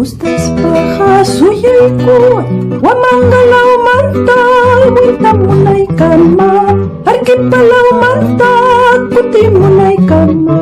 Gustaspaqa suyaykuway Huamanga lawmanta vueltamunaykama Arequipa lawmanta kutimunaykama.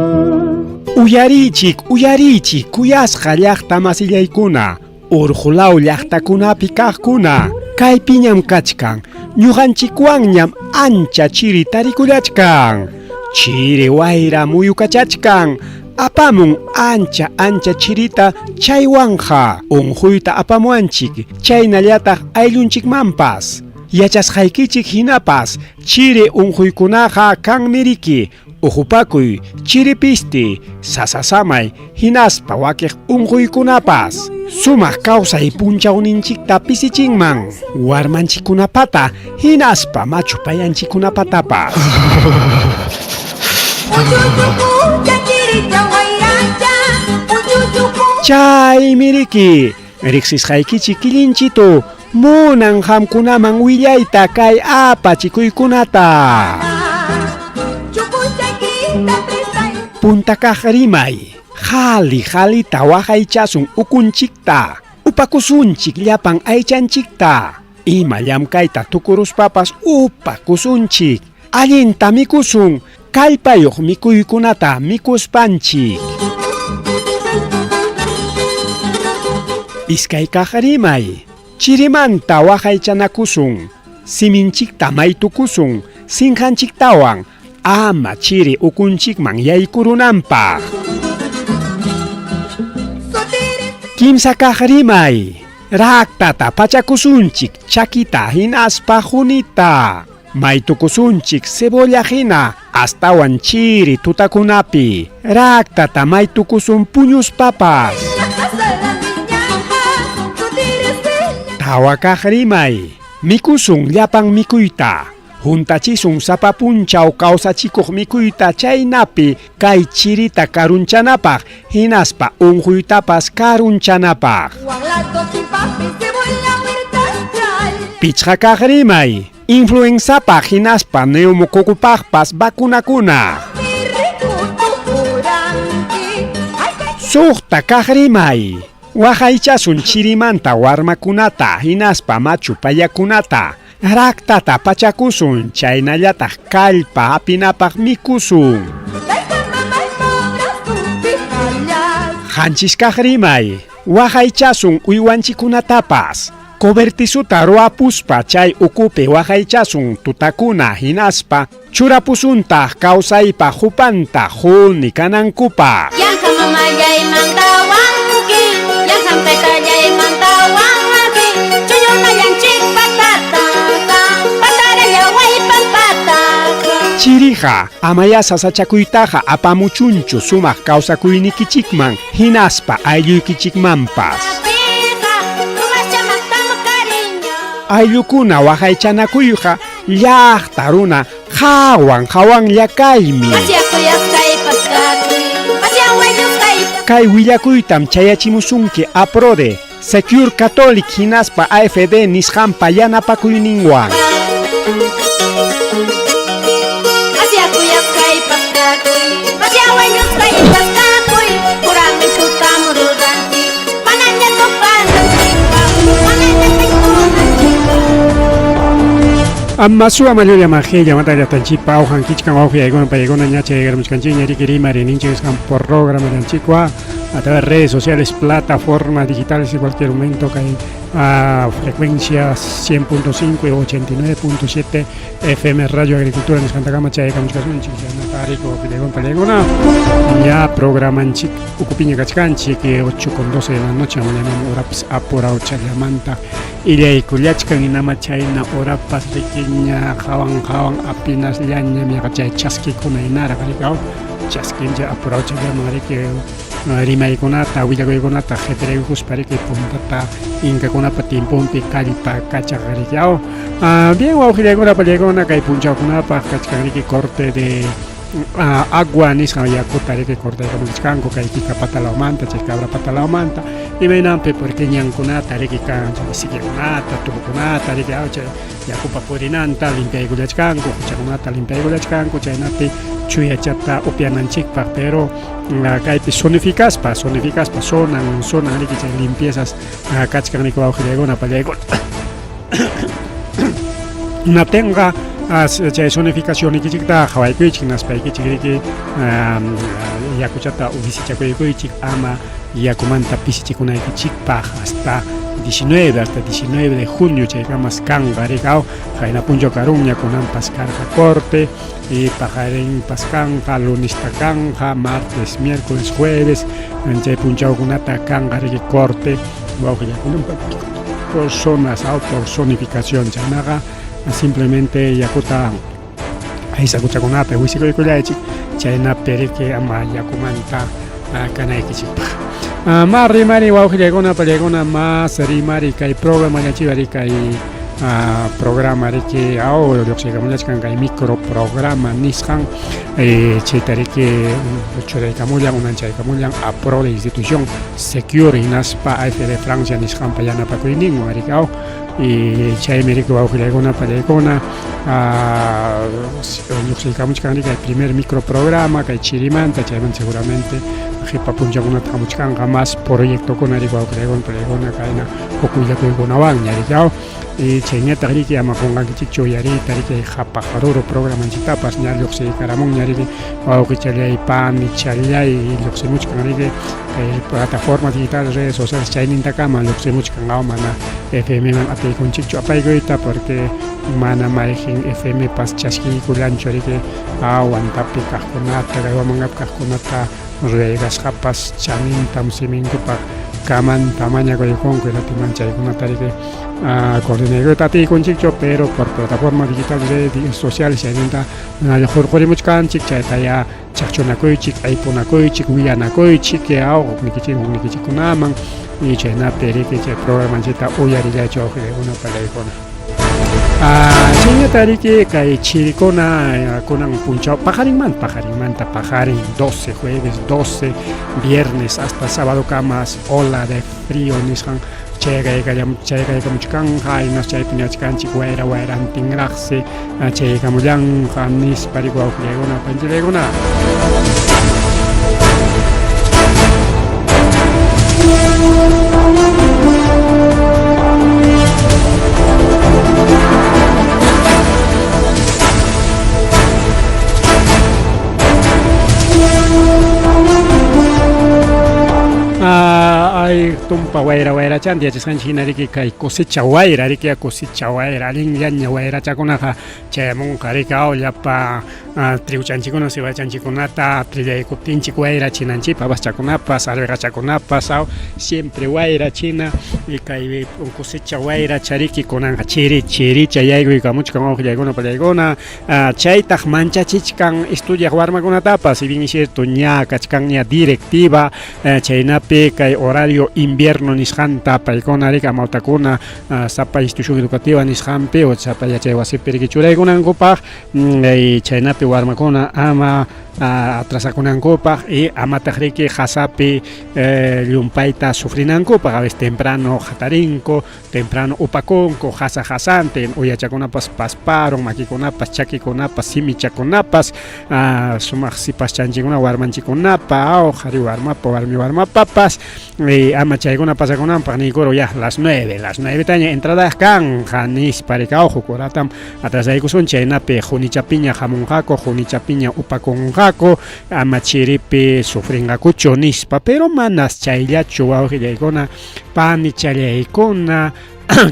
Uyariychik, uyariychik, kuyasqa llaqta masillaykuna, urqu law llaqtakunapi kaqkuna, kaypiñam kachkan, ñuqanchikwanñam ancha chiri tarikullachkan. Chiri wayra muyukachachkan, apamun ancha ancha chirita chaywanqa unquyta apamuwanchik, chaynallataq ayllunchikmanpas. Yachasqaykichik hinapas, chiri unquykunaqa kanmiriki, uhupakuy, chiri pisti, sasasamay, hinaspa wakiq unquykunapas. Sumaq kawsay punchawninchikta pisichinman, warmanchikkunapata hinaspa machu payanchikkunapatapas. Chaymiriki, riqsisqaykichik killinchitu munan qamkunaman willayta kay apachikuykunata. Punta kaq rimay, qhali qhalita waqaychasun ukunchikta, upakusunchik llapan aychanchikta, ima llamkayta tukuruspapas upakusunchik, allinta mikusun, kallpayuq mikuykunata mikuspanchik. Iskay kaq rimay, chirimanta waqaychanakusun, siminchikta maytukusun, sinqanchiktawan, ama chiri ukunchikman yaykurunanpaq. Kimsa kaq rimay, raktata pachakusunchik chakita hinaspa junita, maytukusunchik cebolla hina astawan chiri tutakunapi, raktata maytukusun puñuspapas. Tawa kaq rimay, mikusun llapan mikuyta, huntachisun sapa punchaw kawsachikuq mikuyta chaynapi kay chirita karunchanapaq hinaspa unquytapas karunchanapaq. Pichqa kaq rimay, influenzapaq hinaspa neumococopaqpas vacunakuna. Suqta kaq rimay, waqaychasun chirimanta warmakunata hinaspa machu payakunata, raktata pachakusun chaynallataq kallpa hapinapaq mikusun. Qanchis kaq rimay, waqaychasun uywanchikkunatapas, cobertizuta ruwapuspa chay ukupi waqaychasun tutakuna hinaspa churapusuntaq kawsaypaq hupanta quni kanankupaq. Yanqa mamallaymantawanki, yanqam taytallaymantawanki, chullunallanchik patataqa, patarallaway pampataqa. Chiriqa amaya sasachakuytaqa apamuchunchu sumaq kawsakuynikichikman hinaspa aylluykichikmanpas. Ayllukuna waqaychanakuyqa llaqta runa qhawan qhawanlla kaymi. Kay willakuytam chayachimusunki APRODE, Secure Catholic hinaspa AFD nisqanpa yanapakuyninwan. Amasua mayolla majella mata llaqtanchikpa awqan kichkan wawqiyaykuna paykuna ña chayaramuchkanchikña riki rimayninchik nisqan programa llanchikwa a través de redes sociales, plataformas digitales y cualquier momento que hay a frecuencias 100.5 y 89.7 FM Radio Agricultura nisqantakama chayakamuchkasunchik chaynaqa wawqillaykuna pallaykuna ya programanchik ukupiña kachkanchik 8 con 12 de la noche mañana horapas apurawchallamanta illaykullachkan hinama chayna horapas rikiña hawan hawan apinasllañam yaqa chay chaskikuna hinaraq riki aw chaskinchik apurawchallaman riki rimaykunata willakuykunata qipiraykuspa riki puntata inkakunapa tiemponpi kallpa kachaq riki aw bien wawqillaykuna pallaykuna kay punchawkunapaq kachkan riki corte de Agua nisqan yakuta riki cortaykamuchkanku kay Kika Patalawmanta, chay Cabra Patalawmanta, imaynanpi porque ñankunata riki kan chay sikikunata, tubukunata riki chay yakupa purinanta limpiaykullachkanku, quchakunata limpiaykullachkanku, chaynapi chuyachata upyananchikpaq, pero kaypi sonificaspa, sonificaspa sonan, sonan riki chay limpiezas kachkan riki wawqillaykuna pallaykuna. Hinaptinqa chay sonificacionikichikta qhawaykuychik, naspaykichik riki yakuchata pisichakuykuychik ama yakumanta pisichikunaykichikpaq hasta 19, hasta 19 de junio chaykamas kanqa riki aw qayna punchaw karunña kunanpas karqa corte y paqarinpas kanqa lunista kanqa martes, miércoles, jueves chay punchawkunata kanqa riki corte wawqillakunampa por zonas aw por zonificación chaynaqa simplemente yakuta aysakuchakunapi wisikuykullaychik chaynapi riki ama yakumanta kanaykichikpaq. Ma rimari wawqillaykuna pallaykuna mas rimari kay programa llachibari kay programa riki aw lluqsiykamullachkan kay micro programa nisqan chayta riki churaykamullan unanchaykamullan APRODE institución Secure hinaspa AFD Francia nisqanpa yanapakuyninwan riki aw y chaymi riki wawqillaykuna pallaykuna lluqsiykamuchkan riki kay primer microprograma kay chirimanta chaymanta seguramente qhipa punchakunata hamuchkanqa mas proyectokuna riki wawqillaykuna pallaykuna kayna huk willakuykunawanña riki aw y chayñataq riki ama qunqankichikchu uyariyta riki qhapaq ruru programanchiktapas ña lluqsiykaramunña riki wawqichallay panichallay lluqsimuchkan riki kay plataformas digitales redes sociales chaynintakama lluqsimuchkan aw mana FM man atiykunchikchu apaykuyta porque mana mayqin FM pas chaskiykullanchu riki aw Huantapi kaqkunata kay Huamangapi kaqkunata ruraygasqapas chanintam siminkupaq kamanta mañakuykunku hinaptin chaykunata riki coordinaykuyta atiykunchikchu pero por plataforma digital redes sociales chayninta hurqurimuchkanchik chaytaya chaqchunakuychik aypunakuychik willanakuychik aw huknikichik huknikichikkunaman y chaynapi riki chay programanchikta uyarillaychu wawqillaykuna pallaykuna. Chayñata riki kay chirikuna kunan punchaw paqarinmanta paqarinmanta paqarin 12 jueves 12 viernes hasta sábado kamas ola de frío nisqan chayaykamuchkanqa imas chaypi ñachkanchik wayra wayrantinraqsi chayaykamullanqa nispa riki wawqillaykuna panchillaykuna. Ay tumpa wayra wayrachanta yachasqanchik hina riki kay cosecha wayra riki cosecha wayra allinllaña wayrachakunaqa chayamunqa riki aw llapa triguchanchikuna cebachanchikunata trillaykuptinchik wayrachinanchikpaq habaschakunapas arvejachakunapas aw siempre wayrachina y kay cosecha wayracha riki kunanqa chiri chiricha yaykuykamuchkan wawqillaykuna pallaykuna chaytaq manchachichkan estudiaq warmakunatapas si bien es cierto ña kachkanña directiva chaynapi kay horario invierno nisqanta paykuna riki amawtakuna sapa institución educativa nisqanpi o sapa yachay wasipi riki churaykunankupaq chaynapi warmakuna ama atrasakunankupaq y amataq riki qasapi llumpayta sufrinankupaq a veces temprano hatarinku temprano upakunku qasa qasantin uyachakunapas pasparun makikunapas chakikunapas simichakunapas sumaq sipaschanchikuna warmanchikunapa aw qhari warmapa warmi warmapapas ama chaykuna pasakunanpaq niykuru ya las 9 las 9 taña entrada kanqa nispa riki aw huk horatam atrasaykusun chaynapi qunichapiña hamunqaku qunichapiña upakunqaku ama chiripi sufrinqakuchu nispa pero manas chayllachu wawqillaykuna panichallaykuna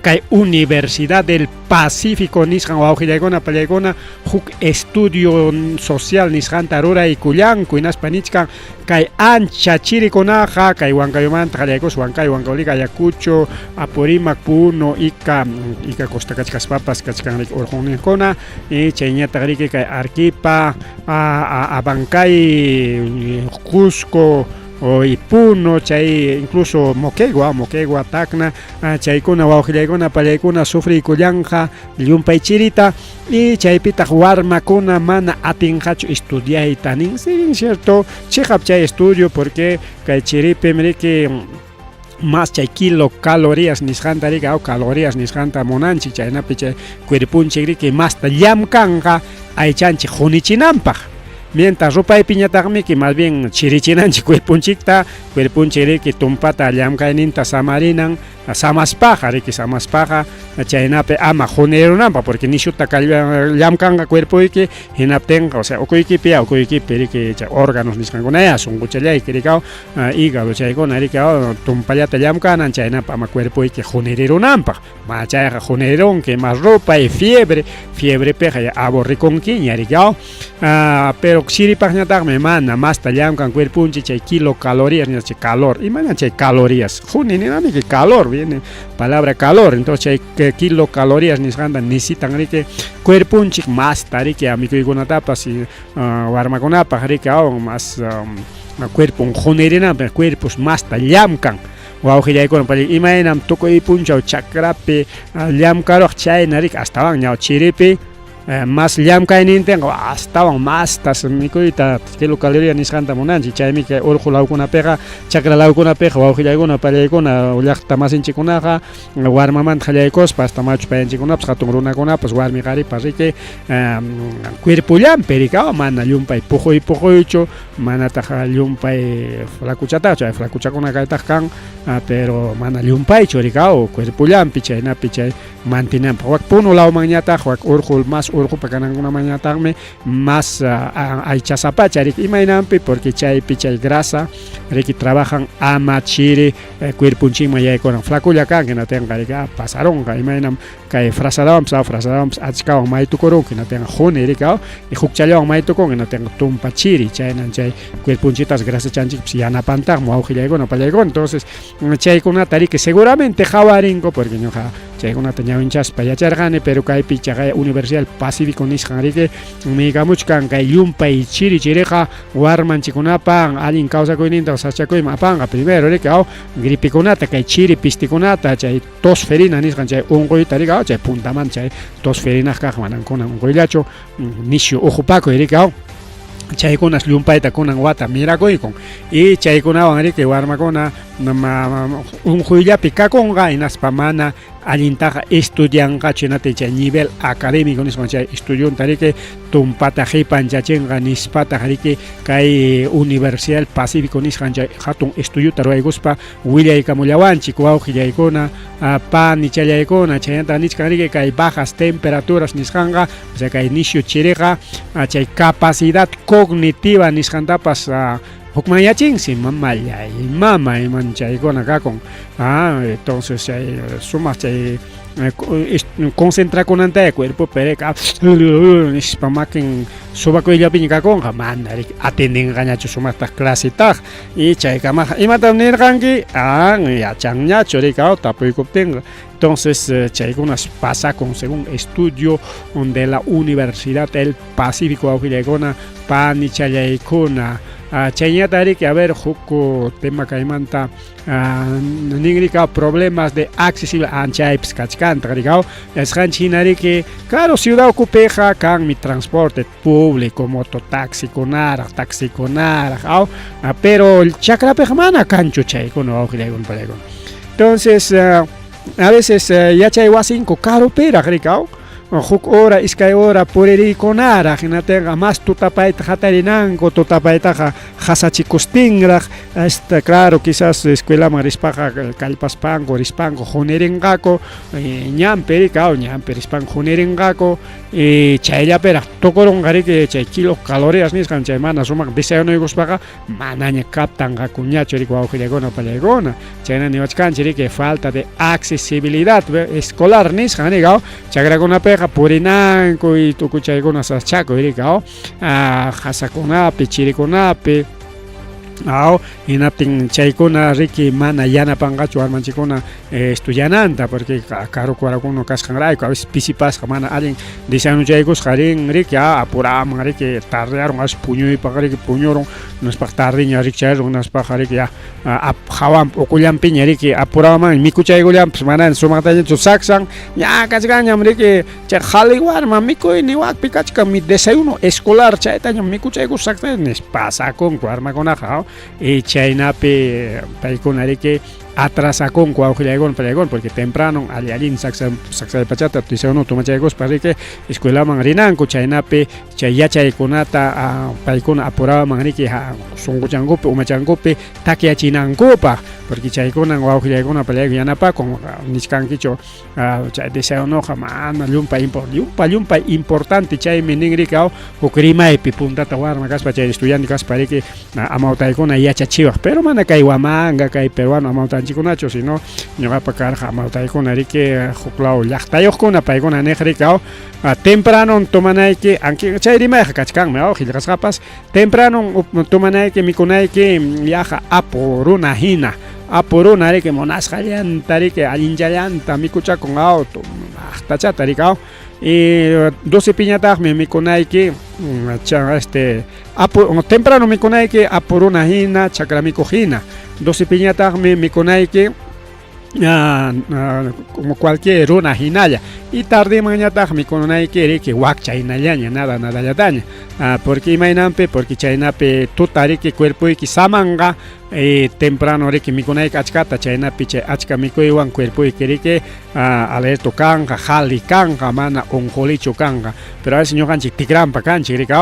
kay Universidad del Pacífico nisqan wawqillaykuna pallaykuna huk estudio social nisqanta ruraykullanku hinaspa nichkan kay ancha chirikunaqa kay Huancayomanta qallaykus Huancayo, Huancavelica, Ayacucho, Apurímac, Puno, Ica, Ica Costa kachkaspapas kachkan riki urqunninkuna y chayñataq riki kay Arequipa, Abancay, Cusco, y Puno, chay incluso Moquegua, Moquegua, Tacna, chaykuna wawqillaykuna pallaykuna sufriykullanqa llumpay chirita y chaypitaq warmakuna mana atinqachu estudiayta nin. Sí, cierto, chiqap chay estudio porque kay chiripim riki más chay kilocalorías nisqanta riki aw calorías nisqanta munanchik chaynapi chay cuerpunchik riki masta llamkanqa aychanchik hunichinanpaq. Mientras rupaypiñataqmiki más bien chirichinanchik cuerpunchikta, cuerpunchik riki tumpata llamkayninta samarinan samaspaqa riki samaspaqa chaynapi ama hunirunanpaq porque nishuta llamkanqa cuerpoyki hinaptinqa, o sea, ukuykipi ukuykipi riki chay órganos nisqankunaya sunquchallayki rikaw hígado chaykuna riki tumpallata llamkanan chaynapi ama cuerpoyki hunirirunanpaq. Ma chayqa hunirirunki más rupay, fiebre, fiebrepiqa ya aburrikunkiña riki pero chiripaqñataqmi mana masta llamkan cuerpunchik chay kilocalorías chay calor, imayna chay calorías, huni ninamiki calor viene palabra calor, entonces chay kilocalorías nisqanta necesitan riki cuerpunchik masta riki amikuykunatapas y warmakunapaq riki más cuerpon hunirinanpaq cuerpos masta llamkan. Wawqillaykuna imaynam tukuy punchaw chakrapi llamkaruq chayna riki astawan ñaw chiripi más llamkaynintinqa astawan mastas mikuyta kilocaloría nisqanta munanchik chaymi kay urqu lawkunapiqa chakra lawkunapiqa wawqillaykuna pallaykuna llaqta masinchikkunaqa warmamanta qallaykuspa hasta machu payanchikkunapas hatun runakunapas warmi qharipas riki cuerpollanpi riki mana llumpay puquy puquychu manataq llumpay flacuchataqchu chay flacuchakuna kaytaq kan pero mana llumpaychu riki cuerpollanpi chaynapi chay mantenanpaq. Wak Puno lawmanñataq wak urqu más urqupa kanankunamanñataqmi más aychasapacha riki imaynanpi porque chaypi chay grasa riki trabajan ama chiri cuerpunchikman yaykunan flaculla kan hinatinqa riki pasarunqa imaynam kay frazadawanpas frazadawanpas achkawan maytukurunki hinatinqa huni riki y hukchallawan maytukun hinatinqa tumpa chiri chaynan chay cuerpunchitas grasachanchikpas yanapantaqmi wawqillaykuna pallaykuna. Entonces chaykunata riki seguramente qhawarinku porque ñuqa chaykunata ñawinchaspa yacharqani pero kaypi chaqay Universidad del Pacífico nisqan riki niykamuchkan kay llumpay chiri chiriqa warmanchikkunapa allin kawsakuyninta sasachakuyman apanqa primero riki gripikunata kay chiri pistikunata chay tosferina nisqan chay unquyta riki chay puntamanta chay tosferinaq kaq manan kunan unquyllachu nishu uqupakuy riki chaykunas llumpayta kunan wata mirakuykun y chaykunawan riki warmakuna unquyllapi kakunqa hinaspa mana allintaqa estudianqachu hinaptin chay nivel académico nisqan chay estudionta riki tumpata qipanchachinqa nispataq riki kay Universidad del Pacífico nisqan chay hatun estudiota ruwaykuspa willaykamullawanchik wawqillaykuna panichallaykuna chaynataq nichkan riki kay bajas temperaturas nisqanqa o sea kay nisyu chiriqa chay capacidad cognitiva nisqantapas hukmanyachinsi mamallay mama iman chaykuna kakun entonces chay sumaq chay concentrakunantaya cuerpopi riki nispa makin subakuyllapiña kakunqa mana riki atendinqañachu sumaqtaq clasetaqa y chaykamaqa imatam nirqanki yachanñachu riki tapuykuptinqa. Entonces chaykunas pasakun según estudio de la Universidad del Pacífico wawqillaykuna panichallaykuna. Chayñata riki a ver huk tema kaymanta nin riki problemas de accesibilidad chaypis kachkantaq riki yachasqanchik hina riki claro ciudad ukupiqa kanmi transporte público mototaxikunaraq taxikunaraq pero chakrapiqa mana kanchu chaykuna wawqillaykuna pallaykuna. Entonces a veces yachay wasinku karupiraq riki huk hora iskay hora puririykunaraq hinatinqa mas tutapayta hatarinanku tutapaytaqa qasachikustinraq hasta claro quizás escuelaman rispaqa kallpaspanku rispanku hunirinqaku ñanpi riki ñanpi rispanku hunirinqaku y chayllapiraq tukurunqa riki chay kilocalorías nisqan chay mana sumaq desayunuykuspaqa manaña kaptanqakuñachu riki wawqillaykuna pallaykuna chayna niwachkanchik riki falta de accesibilidad escolar nisqan riki chakrakunapiqa purinanku y tukuy chaykuna sasachakuy riki qasakunapi chirikunapi. Aw, hinaptin chaykuna riki mana yanapanqachu warmanchikkuna estudiananta porque karu kuarakuna kasqanrayku a veces pisipasqa mana allin desayunuchaykusqa rin riki a apuraman riki tardearun a veces puñuypaq riki puñurun naspaq tardeña rikcharun naspaq riki ya hawan ukullanpiña riki apuraman mikuchaykullanpas mana sumaqtañachu saksan ña kachkanñam riki chay qhali warma mikuyni wakpi kachkan mi desayuno escolar chaytañam mikuchaykusaq nispa pasakunku warmakunaqa y chaynapi paykuna riki atrasakunku awqillaykuna pallaykuna porque temprano alli allin saksa saksay pachata desayuno tomachaykuspa riki escuelaman rinanku chaynapi chay yachaykunata paykuna apuraman riki sunquchankupi umachankupi takyachinankupaq porque chaykunan wawqillaykuna pallayku yanapakun nichkankichu chay desayunoqa mana llumpay llumpa llumpay importante chaymi nin riki huk rimaypi puntata warma kaspa chay estudiante kaspa riki amawtaykuna yachachiwaq pero mana kay Huamanga kay peruano amawtanchikkunachu sino ñuqapa karqa amawtaykuna riki huk law llaqtayuqkuna paykuna niq riki temprano tomanayki chay rimayqa kachkanmi qillqasqapas temprano tomanayki mikunayki yaqa apu runa hina apu runa riki munasqallanta riki allinchallanta mikuchakun aqtachata riki y 12 piñataqmi mikunayki este apu temprano mikunayki apu runa hina chakra mikuq hina 12 piñataqmi mikunayki como cualquier runa hinalla y tardemanñataqmi mikunayki riki wakcha hinallaña nada nadallataña porque imaynanpi porque chaynapi tuta riki cuerpoyki samanqa temprano riki mikunayki achkata chaynapi chay achka mikuywan cuerpoyki riki alerto kanqa qhali kanqa mana unqulichu kanqa pero a veces ñuqanchik tikranpa kanchik riki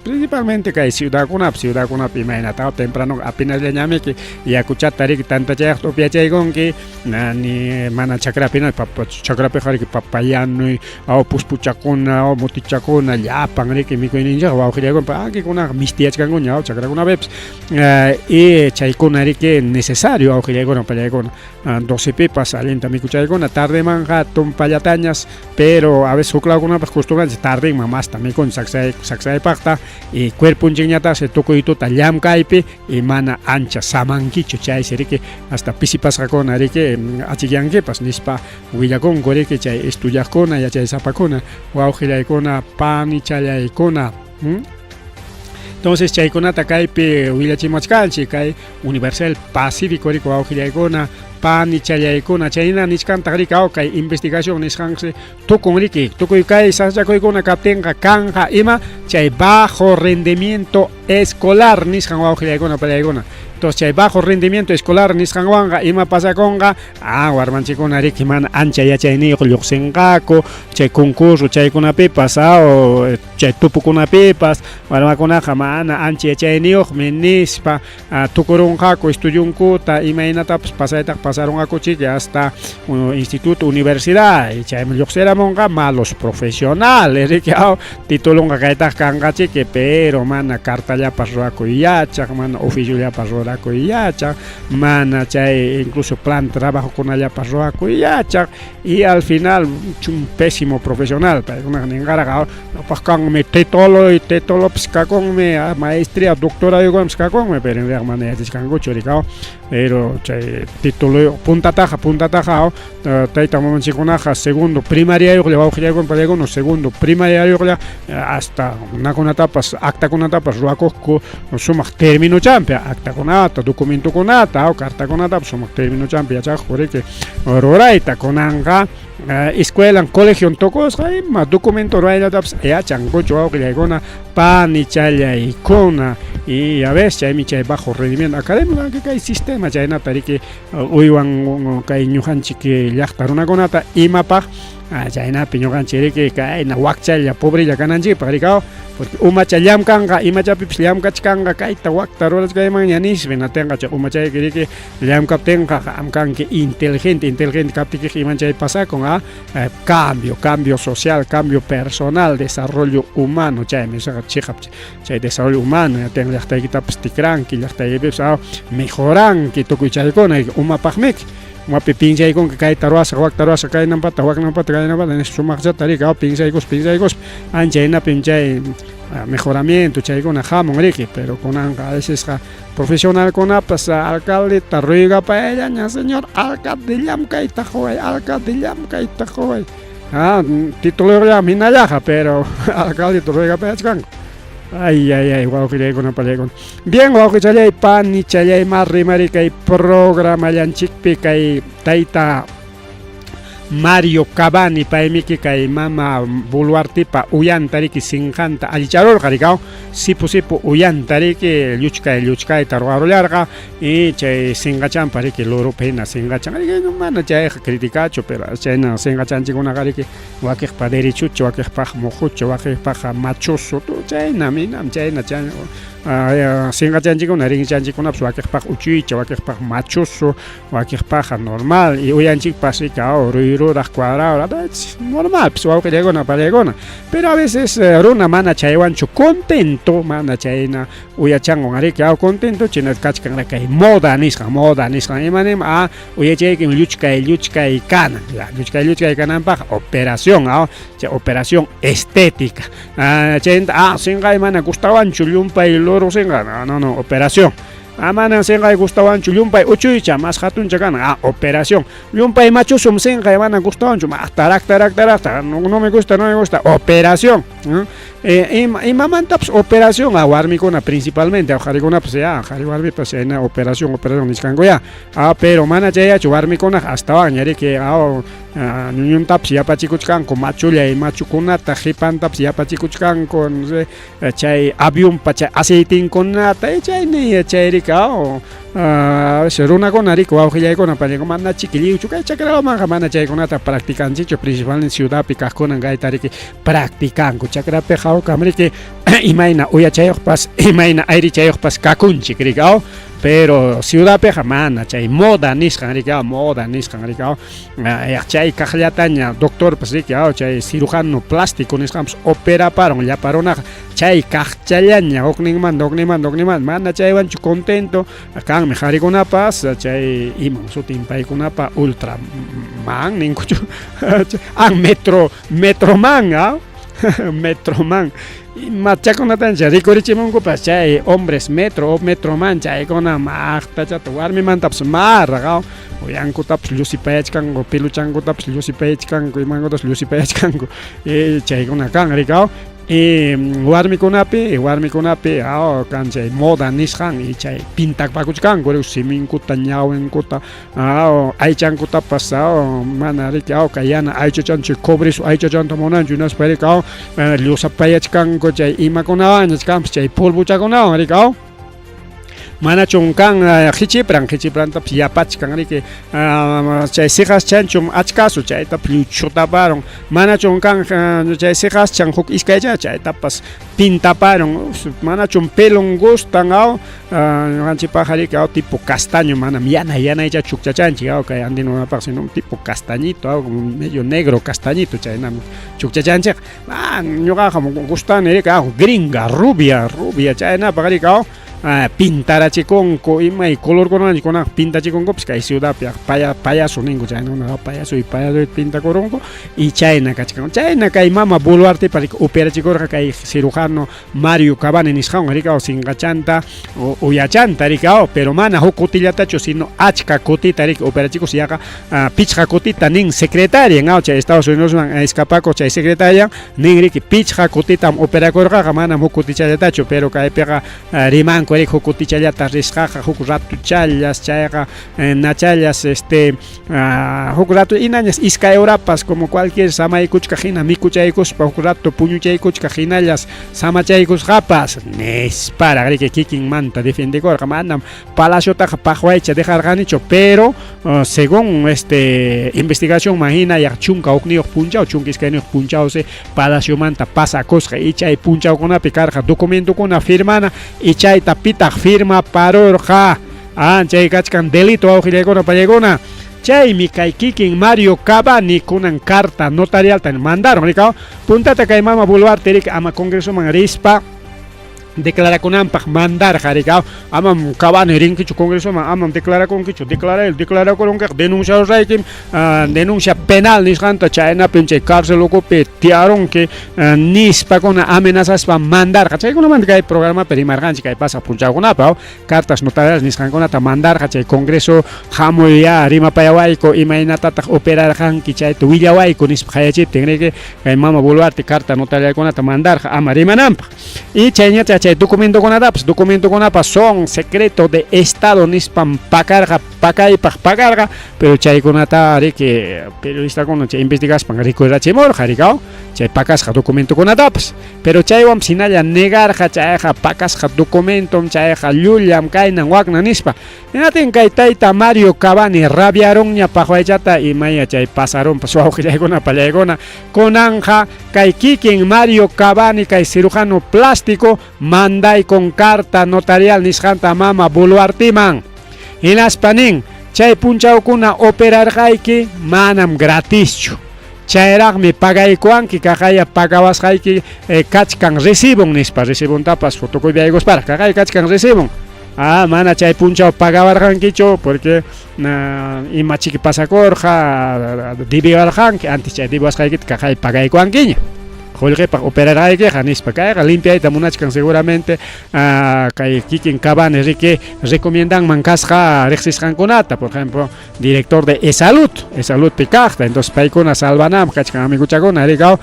principalmente kay ciudadkunapi ciudadkunapi imaynata temprano apenasllañamiki yakuchata riki tantachayaqta upyachaykunki ni mana chakrapi chakrapiqa riki papayanuy puspuchakuna mutichakuna llapan riki mikuyninchikqa wawqillaykuna ankikunaqa mistiyachkankuña chakrakunapipas y chaykuna riki necesario wawqillaykuna pallaykuna 12 pipas allinta mikuchaykuna tardemanja tumpallatañas pero a veces huk lawkunapaq costumbranchik tardenman masta mikun saksaypaqta y cuerponchikñataqsi tukuy tuta llamkaypi y mana ancha samankichu chaysi riki hasta pisipasqakuna riki achikyankipas nispa willakunku riki chay estudiaqkuna yachaysapakuna wawqillaykuna panichallaykuna. Entonces chaykunata kaypi willachimuchkanchik kay Universal Pacífico riki wawqillaykuna panichallaykuna chayna nichkantaq riki kay investigación nisqansi tukun riki tukuy kay sasachakuykuna kaptinqa kanja ima chay bajo rendimiento escolar nisqan wawqillaykuna pallaykuna. Entonces chay bajo rendimiento escolar nisqanwanqa ima pasakunqa warmanchikkuna riki mana ancha yachayniyuq lluqsinqaku chay concurso chaykunapipas chay tupukunapipas warmakunaqa mana ancha yachayniyuqmi nispa tukurunqaku estudiunkuta imaynatapas pasaytaqa pasarunqaku chiki hasta instituto universidad y chaymi lluqsiramunqa malos profesionales riki titulunqa kaytaqa kanqa chiki pero mana cartallapas ruwakuy yachaq mana oficiollapas rurakuy yachaq mana chay incluso plan trabajokunallapas ruwakuy yachaq y al final un pésimo profesional paykunaqa ninqaraqa ñawpaq kanmi título y títulopas kakunmi maestría doctorayukunapas kakunmi pero en realidad mana yachachkankuchu riki pero chay título puntataqa puntataqa tayta mamanchikkunaqa segundo primariayuqlla wawqillaykuna pallaykuna segundo primariayuqlla hasta nakunatapas actakunatapas ruwakuqku sumaq terminochampi actakunata documentokunata cartakunatapas sumaq terminochampi yachaqku riki rurayta kunanqa escuelan colegion tukusqa ima documento rurayllatapas yachankuchu wawqillaykuna panichallaykuna y a veces chaymi chay bajo rendimiento académico kay sistema chaynata riki uywan kay ñuqanchik llaqta runakunata imapaq chaynapi ñuqanchik riki kayna wakchalla pobrella kananchikpaq riki porque umacha llamkanqa imachapipis llamkachkanqa kayta wakta rurachkaymanña nispa hinatinqa chay umachayki riki llamkaptinqa qam kanki inteligente inteligente kaptikiqa iman chay pasakun cambio cambio social cambio personal desarrollo humano chaymi chiqap chay desarrollo humano hinatinqa llaqtaykitapas tikranki llaqtaykipipas mejoranki tukuy chaykuna umapaqmiki umapi pinsaykunki kayta ruwasaq wakta ruwasaq kaynampata waknampata kaynampata nispa sumaqchata riki pinsaykuspa pinsaykuspa ancha hinapim chay Mejoramiento chaykuna hamun riki, pero kunanqa a vecesqa profesionalkunapas alcaldeta ruegapayallaña, señor alcalde llamkayta quway, alcalde llamkayta quway. Ah, tituloyuqllam hinallaqa, pero alcaldeta ruegapayachkanku. Ay, ay, ay, wawqillaykuna, pallaykuna. Bien, wawqichallay, panichallay, ma rimari kay programallanchikpi kay tayta Mario Cavani paymiki kay mama Boluartepa uyanta riki sinqanta allicharurqa rikaw sipu sipu uyanta riki lluchkay lluchkayta ruwarullarqa y chay sinqachanpa riki lurupa hina sinqachan riki mana chayqa criticachu pero chayna sinqachanchikunaqa riki wakiqpa derechucha wakiqpaq muqucha wakiqpaq machusu chayna minam chayna chay sinqachanchikuna rinrichanchikunapas wakiqpaq uchuycha wakiqpaq machusu Wakiqpaqqa normal y uyanchikpas rika oh, ruyruraq cuadrado normal pues wawqillaykuna pariykuna pero a veces eh, runa mana chaywanchu contento mana chayna uyachanwan riki aw contento chayna kachkan kay moda nisqan moda nisqan ima nim a uyachaykim lluchkay lluchkay kanan ya lluchkay lluchkay kananpaq operación aw chay operación estética ah, chaynta ah sinqay mana gustawanchu llumpay luru sinqa no no no operación Ah, manan sinqay gustawanchu llumpay uchuycha, mas hatuncha kanan. Ah, operación. Llumpay machusum sinqay mana gustawanchu, mas tarak tarak tarak, no, no me gusta, no me gusta. Operación. Eh, ima, imamantapas operación, ah, warmikuna principalmente, ah, qharikunapas ya, qhari warmipas chayna operación, operación nichkanku ya. Ah, pero mana chayachu warmikunaq astawan ñariki, ah, ah, ñuñuntapas yapachikuchkanku, machullay machukunata qipantapas yapachikuchkanku, no sé. Chay avionpa chay aceitinkunata chaymi chayrika runakuna riki wawqillaykuna pañaku mana chiki lliwchu kay chakramanqa mana chaykunata practicanchikchu principalmente ciudadpi kaqkunan kayta riki practicanku chakrapiqa hawkam riki imayna uyachayuqpas imayna ayrichayuqpas kakunchik riki aw pero ciudadpiqa mana chay moda nisqan riki aw moda nisqan riki aw Chay kaqllataña doctorpas riki aw chay cirujano plástico nisqanpas operaparon llapa runaqa chay kaqchallaña hukninmanta hukninmanta hukninmanta mana chaywanchu contento kanmi qharikunapas chay iman sutin paykunapa ultraman ninkuchu ah metro metroman ah metroman imachakunatancha rikurichimunkupas chay hombres metro o metroman chaykuna maqtachata warmimantapas marqa Uyankutapas llusipayachkanku, peluchankutapas llusipayachkanku, imankutapas llusipayachkanku. E, chaykuna kan rikaw. E, warmikunapi, warmikunapi aw kan chay moda nisqan y chay pintapakuchkanku siminkuta, ñawinkuta, aw aychankutapas aw mana riki aw kay yana aychachanchik cobrizo aychachanta munanchu hinaspa rikaw llusapayachkanku chay imakunawanña kanpas chay polvochakunawan rikaw. Manachum kan qichipran, qichiprantapas yapachkan riki chay siqaschanchum achkasu chaytapas lluchutaparun. Manachum kan chay siqaschan huk iskaycha chaytapas pintaparun. Manachum pelon gustan aw ñuqanchikpaqqa riki aw tipo castaño manam yana yanaycha chukchachanchik aw kay andino runapaq sino tipo castañito aw medio negro castañito chaynam chukchachanchik. Ah, ñuqaqa gustani riki aw gringa rubia rubia chaynapaq riki aw pintarachikunku imay colorkunawanchu kunanqa pintachikunkupas kay ciudadpi paya payaso ninku chayna payaso y payaso pintakurunku y chayna kachkan chayna kay mama Boluartepa riki operachikurqa kay cirujano Mario Cavani nisqanwan riki sinqachanta uyachanta riki pero mana huk kutillatachu sino achka kutita riki operachikus yaqa pichqa kutita nin secretaria chay Estados Unidosman escapakuq chay secretaria nin riki pichqa kutitam operakurqaqa manam huk kutichallatachu pero kaypiqa rimanku riki huk kutichallata risqaqa huk ratuchallas chayqa nachallas este huk rato inañas iskay horapas como cualquier samaykuchkaq hina mikuchaykuspa huk rato puñuchaykuchkaq hinallas samachaykusqapas nisparaq riki kikinmanta defendekurqa manam palaciotaqa paqwaycha dejarqanichu pero según este investigacionman hina yaq 11 punchaw 12 punchawsi palaciomanta pasakusqa y chay punchawkunapi karqa documentokuna firmana y chayta pitaq firmaparurqa ah chay kachkan delito wawqillaykuna pallaykuna chaymi kay kikin Mario Cavani kunan carta notarialta mandaron rikaw puntata kay mama Boluarte riki ama congresoman rispa. Declarakunanpaq mandarqa riki amam Cavani rinkichu congresoman amam declarakunkichu declaray declarakurunkiqa denunciaruraykim denuncia penal nisqanta chaynapim chay cárcel ukupi tiyarunki nispakuna amenazaspa mandarqa chaykunamanta kay programapi rimarqanchik kay pasaq punchawkunapi cartas notariales nisqankunata mandarqa chay congreso hamuy ya rimapayawayku imaynatataq operarqanki chayta willawayku nispa qayachiptin riki kay mama Boluarte carta notarialkunata mandarqa ama rimananpaq. Y chayñacha chay documentokunatapas, documentokunapas son secreto de Estado nispam pakarqa, pakaypaq pakarqa, pero chaykunata riki periodistakuna chay investigaspan rikurachimurqa rikaw, chay pakasqa documentokunatapas. Pero chaywanpas hinalla negarqa chayqa pakasqa documentom, chayqa llullam kaynan waknan nispa. Hinatin kay tayta Mario Cavani rabiarunña paqwaychata imaya chay pasarunpas wawqillaykuna pallaykuna kunanqa kay kikin Mario Cavani kay cirujano plástico mandaykun carta notarial nisqanta mama Boluarteman. Hinaspa nin chay punchawkuna operarqayki manam gratischu. Chayraqmi pagaykuwanki kaqaya pagawasqayki kachkan recibon nispa recibontapas fotocopiaykusparaq kaqaya kachkan recibon. Ah, mana chay punchaw pagawarqankichu porque ima chiki pasakurqa debiwarqanki antes chay debiwasqaykita kaqay pagaykuwankiña. Qullqipaq operarqaykiqa nispa kayqa limpiayta munachkan seguramente kay kikin Cavani riki recomiendanman kasqa riqsisqankunata por ejemplo director de Esalud, Esaludpi kaqta entonces paykuna salvananpaq kachkan amiguchakuna rikaw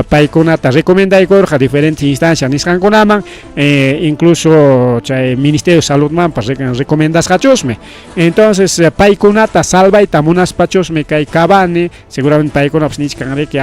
paykunata recomendaykurqa diferentes instancias nisqankunaman incluso chay Ministerio de Saludmanpas recomendasqachusmi entonces paykunata salvayta munaspachusmi kay Cavani seguramente paykunapas nichkan riki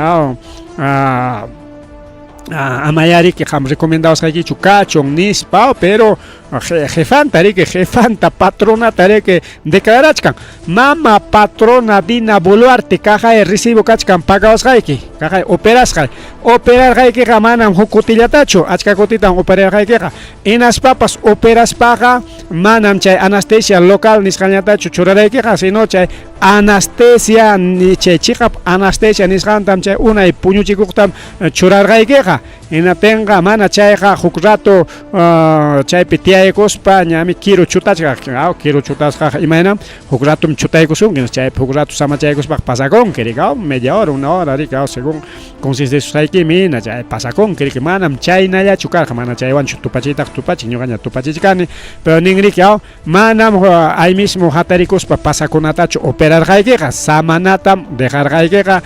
amayá riki qam recomendawasqaykichu kachun nispa pero jefanta riki jefanta patronata riki declarachkan mama patrona Dina Boluarte kaqay recibo kachkan pagawasqayki kaqay operasqay operarqaykiqa manam huk kutillatachu achka kutitam operarqaykiqa hinaspapas operaspaqa manam chay anestesia local nisqañatachu churaraykiqa sino chay anestesia chay chiqap anestesia nisqantam chay unay puñuchikuqtam churarqaykiqa hinaptinqa mana chayqa huk rato chaypi tiyaykuspa ñami kiru chutachqa kiru chutasqaqa imaynam huk ratom chutaykusunki chaypi huk rato samachaykuspaqa pasakunki rikaw media hora una hora rikaw según conscientesusqaykimi hina chay pasakunki riki manam chaynallachu karqa mana chaywanchu tupachiytaqa tupachin ñuqaña tupachichkani pero nin riki manam ahí mismo hatarikuspa pasakunatachu operarqaykiqa samanatam dejarqaykiqa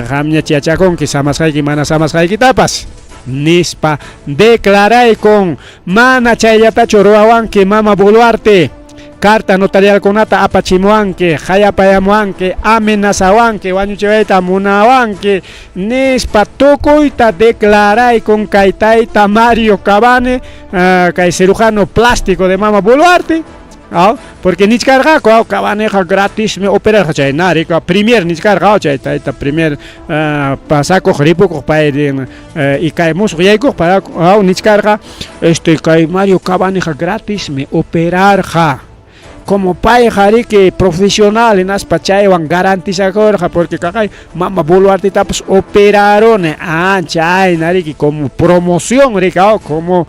qamñach yachakunki samasqayki mana samasqaykitapas nispa declaraykun mana chayllatachu ruwawanki mama Boluarte carta notarialkunata apachimuwanki qayapayamuwanki amenazawanki wañuchiwayta munawanki nispa tukuyta declaraykun kay tayta Mario Cavani kay cirujano plástico de mama Boluarte porque nichkarqaku Cavaniqa gratismi operarqa chay narika premier nichkarqa chay tayta premier pasakuq ripukuq pay y kay musuq yaykuq para nichkarqa este kay Mario Cavaniqa gratismi operarqa como payqa riki profesional hinaspa chaywan garantizakurqa porque kaqay mama Boluartetapas operaruni chayna riki como promoción riki como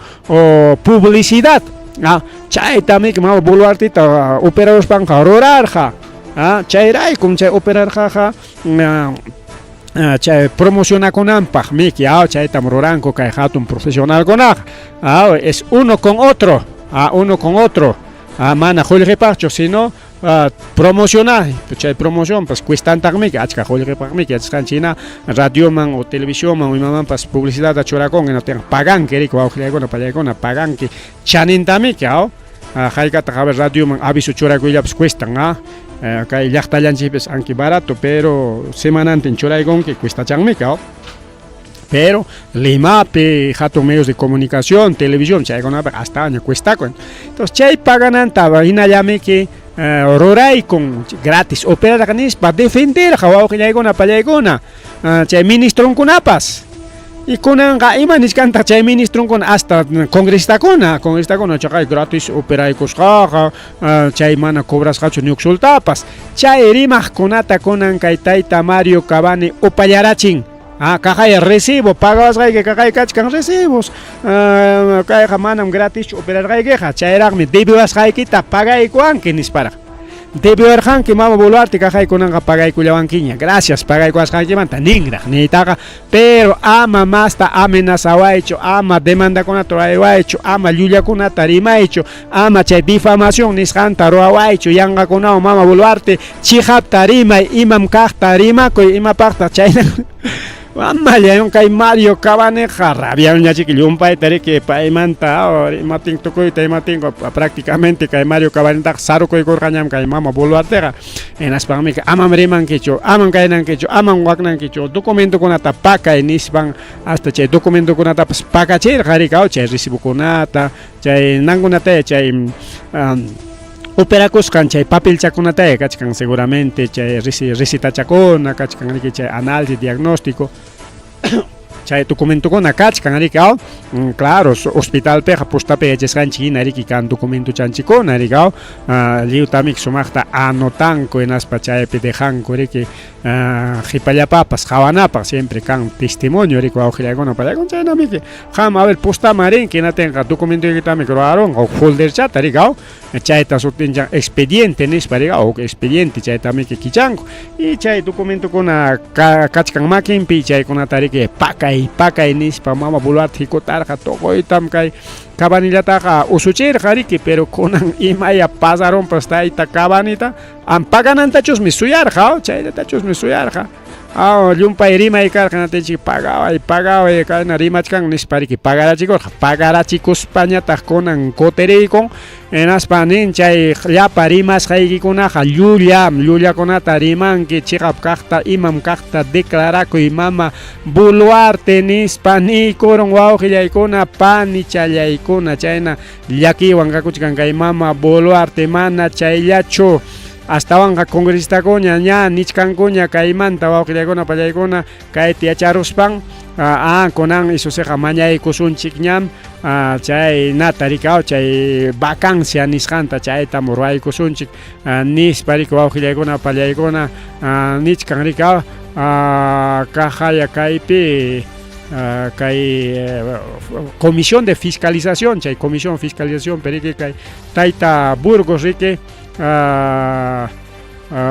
publicidad chaytam mama Boluarteta operaruspanqa rurarqa chayraykum chay operarqaqa chay promocionakunanpaq miki chaytam ruranku kay hatun profesionalkunaqa es uno con otro uno con otro mana qullqipaqchu sino promocionar chay promoción pues cuestantaqmi achka qullqipaqmi yachasqanchik hina radioman o televisionman o imamanpas publicidadta churakun hinaptinqa paganki riki wawqillaykuna pallaykuna paganki chanintamiki haykataq a ver radioman aviso churakuyllapas cuestan kay llaqtallanchikpis anki barato pero semanantin churaykunki cuestachanmiki pero Limapi hatun medios de comunicación televisión chaykunapiqa hasta cuestakun entonces chay pagananta hinallamiki ruraykun gratis operarqa nispa defenderqa wawqillaykuna pallaykuna chay ministronkunapas y kunanqa ima nichkantaq chay ministronkuna hasta congresistakuna congresistakuna chaqay gratis operaykusqaqa chay mana cobrasqachu ñuksultapas chay rimaqkunata kunan kay tayta Mario Cavani upallarachin. Ah, kaqay recibo pagawasqayki kaqay kachkan recibos. Ah, kayqa manam gratischu operarqaykiqa, chayraqmi debiwasqaykita pagaykuwanki nisparaq. Debiwarqanki mama Boluarte kaqay kunanqa pagaykullawankiña. Gracias pagaykuwasqaykimanta ninraq niytaqa, pero ama masta amenazawaychu, ama demandakunata ruwawaychu, ama llullakunata rimaychu, ama chay difamación nisqanta ruwawaychu, yanqakunawan mama Boluarte chiqapta rimay, imam kaqta rimakuy, imapaqtaq chayna Amallan kay Mario Cabaneqa rabiañachiki llumpayta riki paymanta imatin tukuyta imatin prácticamente kay Mario Cabanetaqa sarukuykurqañam kay mama Boluarteqa hinaspanmi amam rimankichu amam kaynankichu amam waknankichu documentokunata pakay nispan hasta chay documentokunatapas pakachirqa riki chay recibokunata chay nankunataya chay operakusqan chay papelchakunataya kachkan seguramente chay recetachakuna kachkan riki chay análisis diagnóstico chay documentokuna kachkan riki aw claro hospitalpiqa postapi yachasqanchik hina riki kan documentochanchikkuna riki aw lliwtamiki sumaqta anotanku hinaspa chaypi dejanku riki qhipallapapas qhawanapaq siempre kan testimonio riki wawqillaykuna pallaykuna chaynamiki qam a ver postaman rinki hinatinqa documentoykitami ruwarunqa huk folderchata riki aw chayta sutinchan expediente nispa riki huk expediente chaytamiki kichanku y chay documentokuna kachkan makinpi chaykunata riki pakay pakay nispa mama Boluarte hikutarqa tukuytam kay Cabanillataqa usuchirqa riki pero kunan imaya pasarunpas tayta Cabanita am paganantachusmi suyarqa chayllatachusmi suyarqa aw llumpay rimay karqa natinchik pagaway pagaway kayna rimachkan nispa riki pagarachikurqa pagarachikuspañataq kunan kutiriykun hinaspa nin chay llapa rimasqaykikunaqa llullam llullakunata rimanki chiqap kaqta imam kaqta declarakuy mama Boluarte nispa niykurun wawqillaykuna panichallaykuna chayna llakiywan kakuchkan kay mama Boluarte mana chayllachu astawanqa congresistakuña ña nichkankuña kaymanta wawqillaykuna pallaykuna kayta yacharuspan kunan isusiqa mañaykusunchik ñam chay nata rikaw chay vacancia nisqanta chaytam ruwaykusunchik nispa riki wawqillaykuna pallaykuna nichkan rikaw kaqaya kaypi kay comisión de fiscalización chay comisión fiscalización riki kay tayta Burgos riki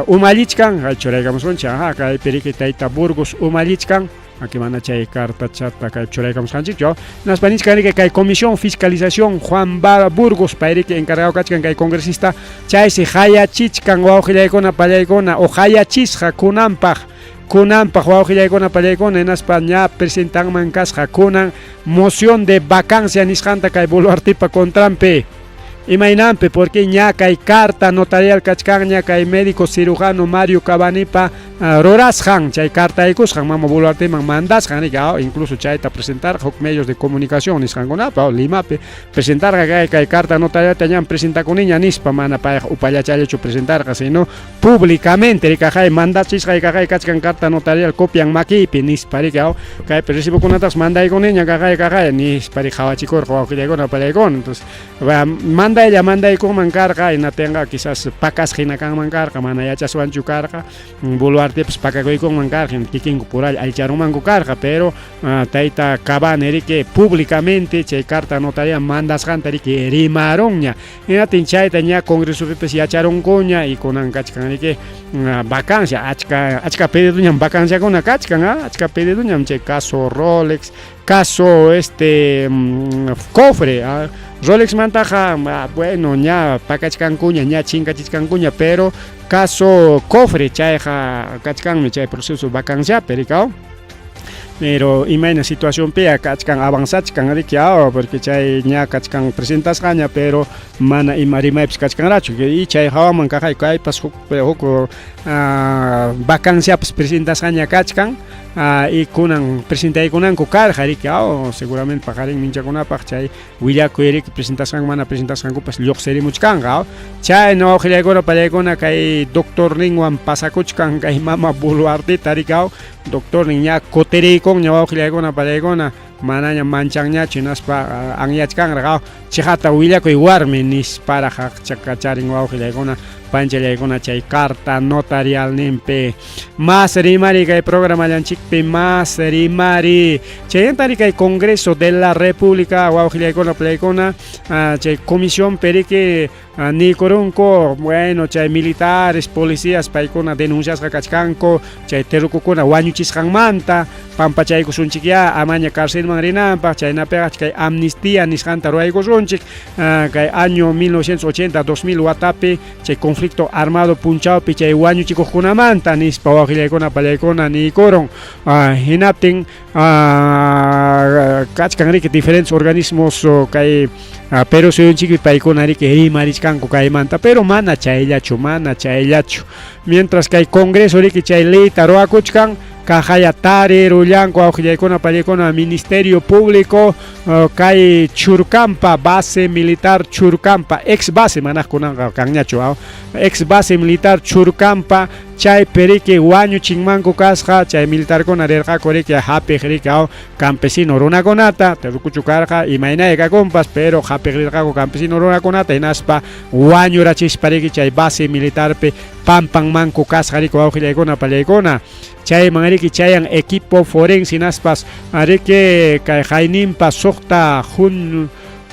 umallichkan churaykamusunchik aja kaypi riki tayta Burgos umallichkan aquí mana chay cartachata kay churaykamusqanchikchu hinaspa nichkan riki kay comisión fiscalización Juan Burgos payriki encargado kachkan kay congresista chaysi hayachichkan wawqillaykuna pallaykuna o hayachisqa kunanpaq kunanpaq wawqillaykuna pallaykuna hinaspa ña presentanman kasqa kunan moción de vacancia nisqanta kay Boluartepa contranpi imaynanpi porque ña kay carta notarial kachkanña kay médico cirujano Mario Cabanipa rurasqan chay cartaykusqan mama Boluarteman mandasqan riki incluso chayta presentarqa huk medios de comunicación nisqankunapa Limapi presentarqa kay kay carta notarialta ñam presentakuniña nispa mana payqa upallachallachu presentarqa sino públicamente rikaqay mandachisqay kaqay kachkan carta notarial copian makiypi nispa riki kaypi recibokunatapas mandaykuniña kaqay kaqay nispa riki qhawachikurqa wawqillaykuna pallaykuna entonces mandaylla mandaykunman karqa hinatinqa quizás pakasqa hina kanman karqa mana yachaswanchu karqa Boluartepas pakakuykunman karqa kikinku puralla allicharunmanku karqa pero tayta Cabani riki públicamente chay carta notarial mandasqanta riki rimarunña hinatin chayta ña congresopipas yacharunkuña y kunan kachkan riki vacancia achka achka pedidoñam vacanciakuna kachkan achka pedidoñam chay caso Rolex caso este cofre Rolex mantaqa bueno ña pakachkankuña ña chinkachichkankuña pero caso cofre chayqa kachkanmi chay proceso vacanciapi rikaw pero imayna situacionpiya kachkan avanzachkan riki porque chay ña kachkan presentasqaña pero mana ima rimaypas kachkanrachu y chay hawaman kaqay kaypas huk huk vacanciapas presentasqaña kachkan y kunan presentaykunanku karqa riki seguramente paqarin minchakunapaq chay willakuy riki presentasqanku mana presentasqankupas lluqsirimuchkanqa chayna wawqillaykuna pallaykuna kay doctorninwan pasakuchkan kay mama Boluarteta riki doctornin ña kutiriykunña wawqillaykuna pallaykuna manaña manchanñachu hinaspa anyachkanraq chiqata willakuy warmi nisparaq kacharin wawqillaykuna Panchallaykuna chay carta notarialninpi. Más rimari kay programallanchikpi más rimari. Chaymanta kay Congreso de la República wawqillaykuna playkuna chay comisión periki niykurunku bueno chay militares policías paykuna denunciasqa kachkanku chay terrukukuna wañuchisqanmanta pampachaykusunchikyá amaña carcelman rinanpaq chaynapiqa kay amnistía nisqanta ruwaykusunchik kay año 1980 2000 watapi chay conflicto armado punchawpi chay wañuchikuqkunamanta nispa wawqillaykuna pallaykuna niykurun hinaptin kachkan riki diferentes organismos kay Perú suyunchikpi paykuna riki rimarichkanku kaymanta pero mana chayllachu mana chayllachu mientras kay Congreso riki chay leyta ruwakuchkan kaqaya tarirullanku awqillaykuna pallaykuna Ministerio Público kay Churcampa base militar Churcampa ex base manaq kunanqa kanñachu ex base militar Churcampa chaypi riki wañuchinmanku kasqa chay militarkuna rirqaku riki hapiq riki campesino runakunata terrukuchu karqa imaynaya kakunpas pero hapiq rirqaku campesino runakunata hinaspa wañurachispa riki chay base militarpi pampanmanku kasqa riki wawqillaykuna pallaykuna chayman riki chayan equipo forense hinaspas riki kay hayninpa suqta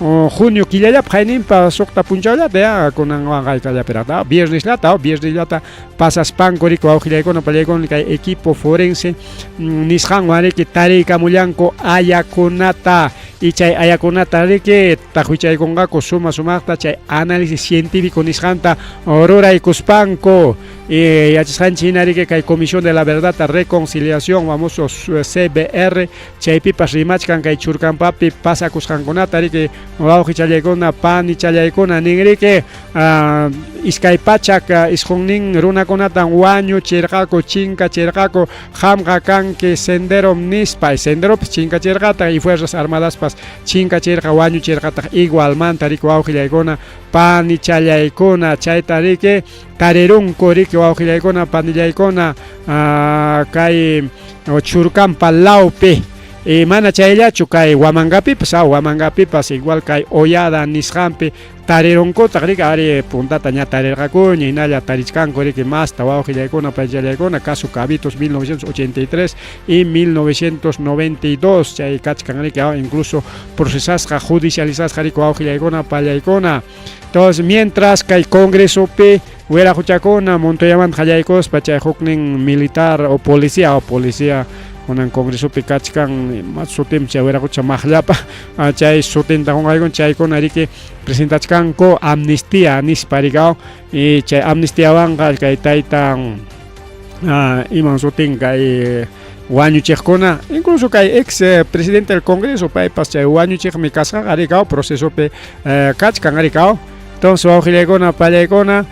junio killallapa hayninpa suqta punchawllata ya kunanwan haykallapiraqta viernesllata viernesllata pasaspanku riki wawqillaykuna pallaykuna kay equipo forense nisqanwan riki tariykamullanku ayakunata y chay ayakunata riki taqwichaykunqaku suma sumaqta chay análisis científico nisqanta ruraykuspanku yachasqanchik hina riki kay Comisión de la Verdad Reconciliación famoso CBR chaypipas rimachkan kay Churcampapi pasakusqankunata riki wawqichallaykuna panichallaykuna nin riki 209 runakunatan wañuchirqaku chinkachirqaku qamqa kanki Senderom nispa Senderopas chinkachirqataq y Fuerzas Armadaspas chinkachirqa wañuchirqataq igualmanta riki wawqillaykuna panichallaykuna chayta riki tarirunku riki wawqillaykuna panillaykuna kay Churcampa lawpi y mana chayllachu kay Huamangapipas Huamangapipas igual kay Hoyada nisqanpi tarirunkutaq riki ari puntata ña tarirqakuña hinalla tarichkanku riki masta wawqillaykuna paychallaykuna caso Cabitos 1983 y 1992 chay kachkan riki incluso procesasqa judicializasqa riki wawqillaykuna pallaykuna entonces mientras kay Congresopi wiraquchakuna Montoyamanta qallaykuspa chay huknin militar o policía kunan Congresopi kachkan sutinpi chay wiraqucha maqllapa chay sutinta qunqaykun chaykuna riki presentachkanku amnistía nispa riki y chay amnistiawanqa kay taytan iman sutin kay wañuchiqkuna incluso kay ex presidente del Congreso paypas chay wañuchiqmi kasqaqa riki procesopi kachkan riki entonces wawqillaykuna pallaykuna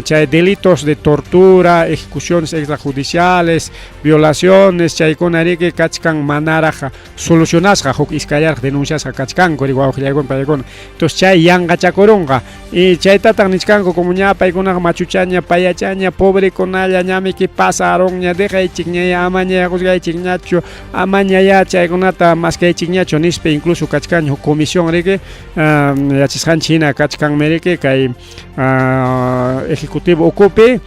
chay delitos de tortura, ejecuciones extrajudiciales, violaciones, chaykuna riki kachkan manaraq solucionasqa huk iskayllaraq denunciasqa kachkanku riki wawqillaykuna pallaykuna entonces chay yanqachakurunqa y chaytataq nichkanku como ña paykunaqa machuchaña payachaña pobrekunalla ñamiki pasarunña dejaychikña amaña juzgaychikñachu amaña ya chaykunata maskaychikñachu nispa incluso kachkan huk comisión riki yachasqanchik hina kachkanmi riki kay ejecutivo ukupi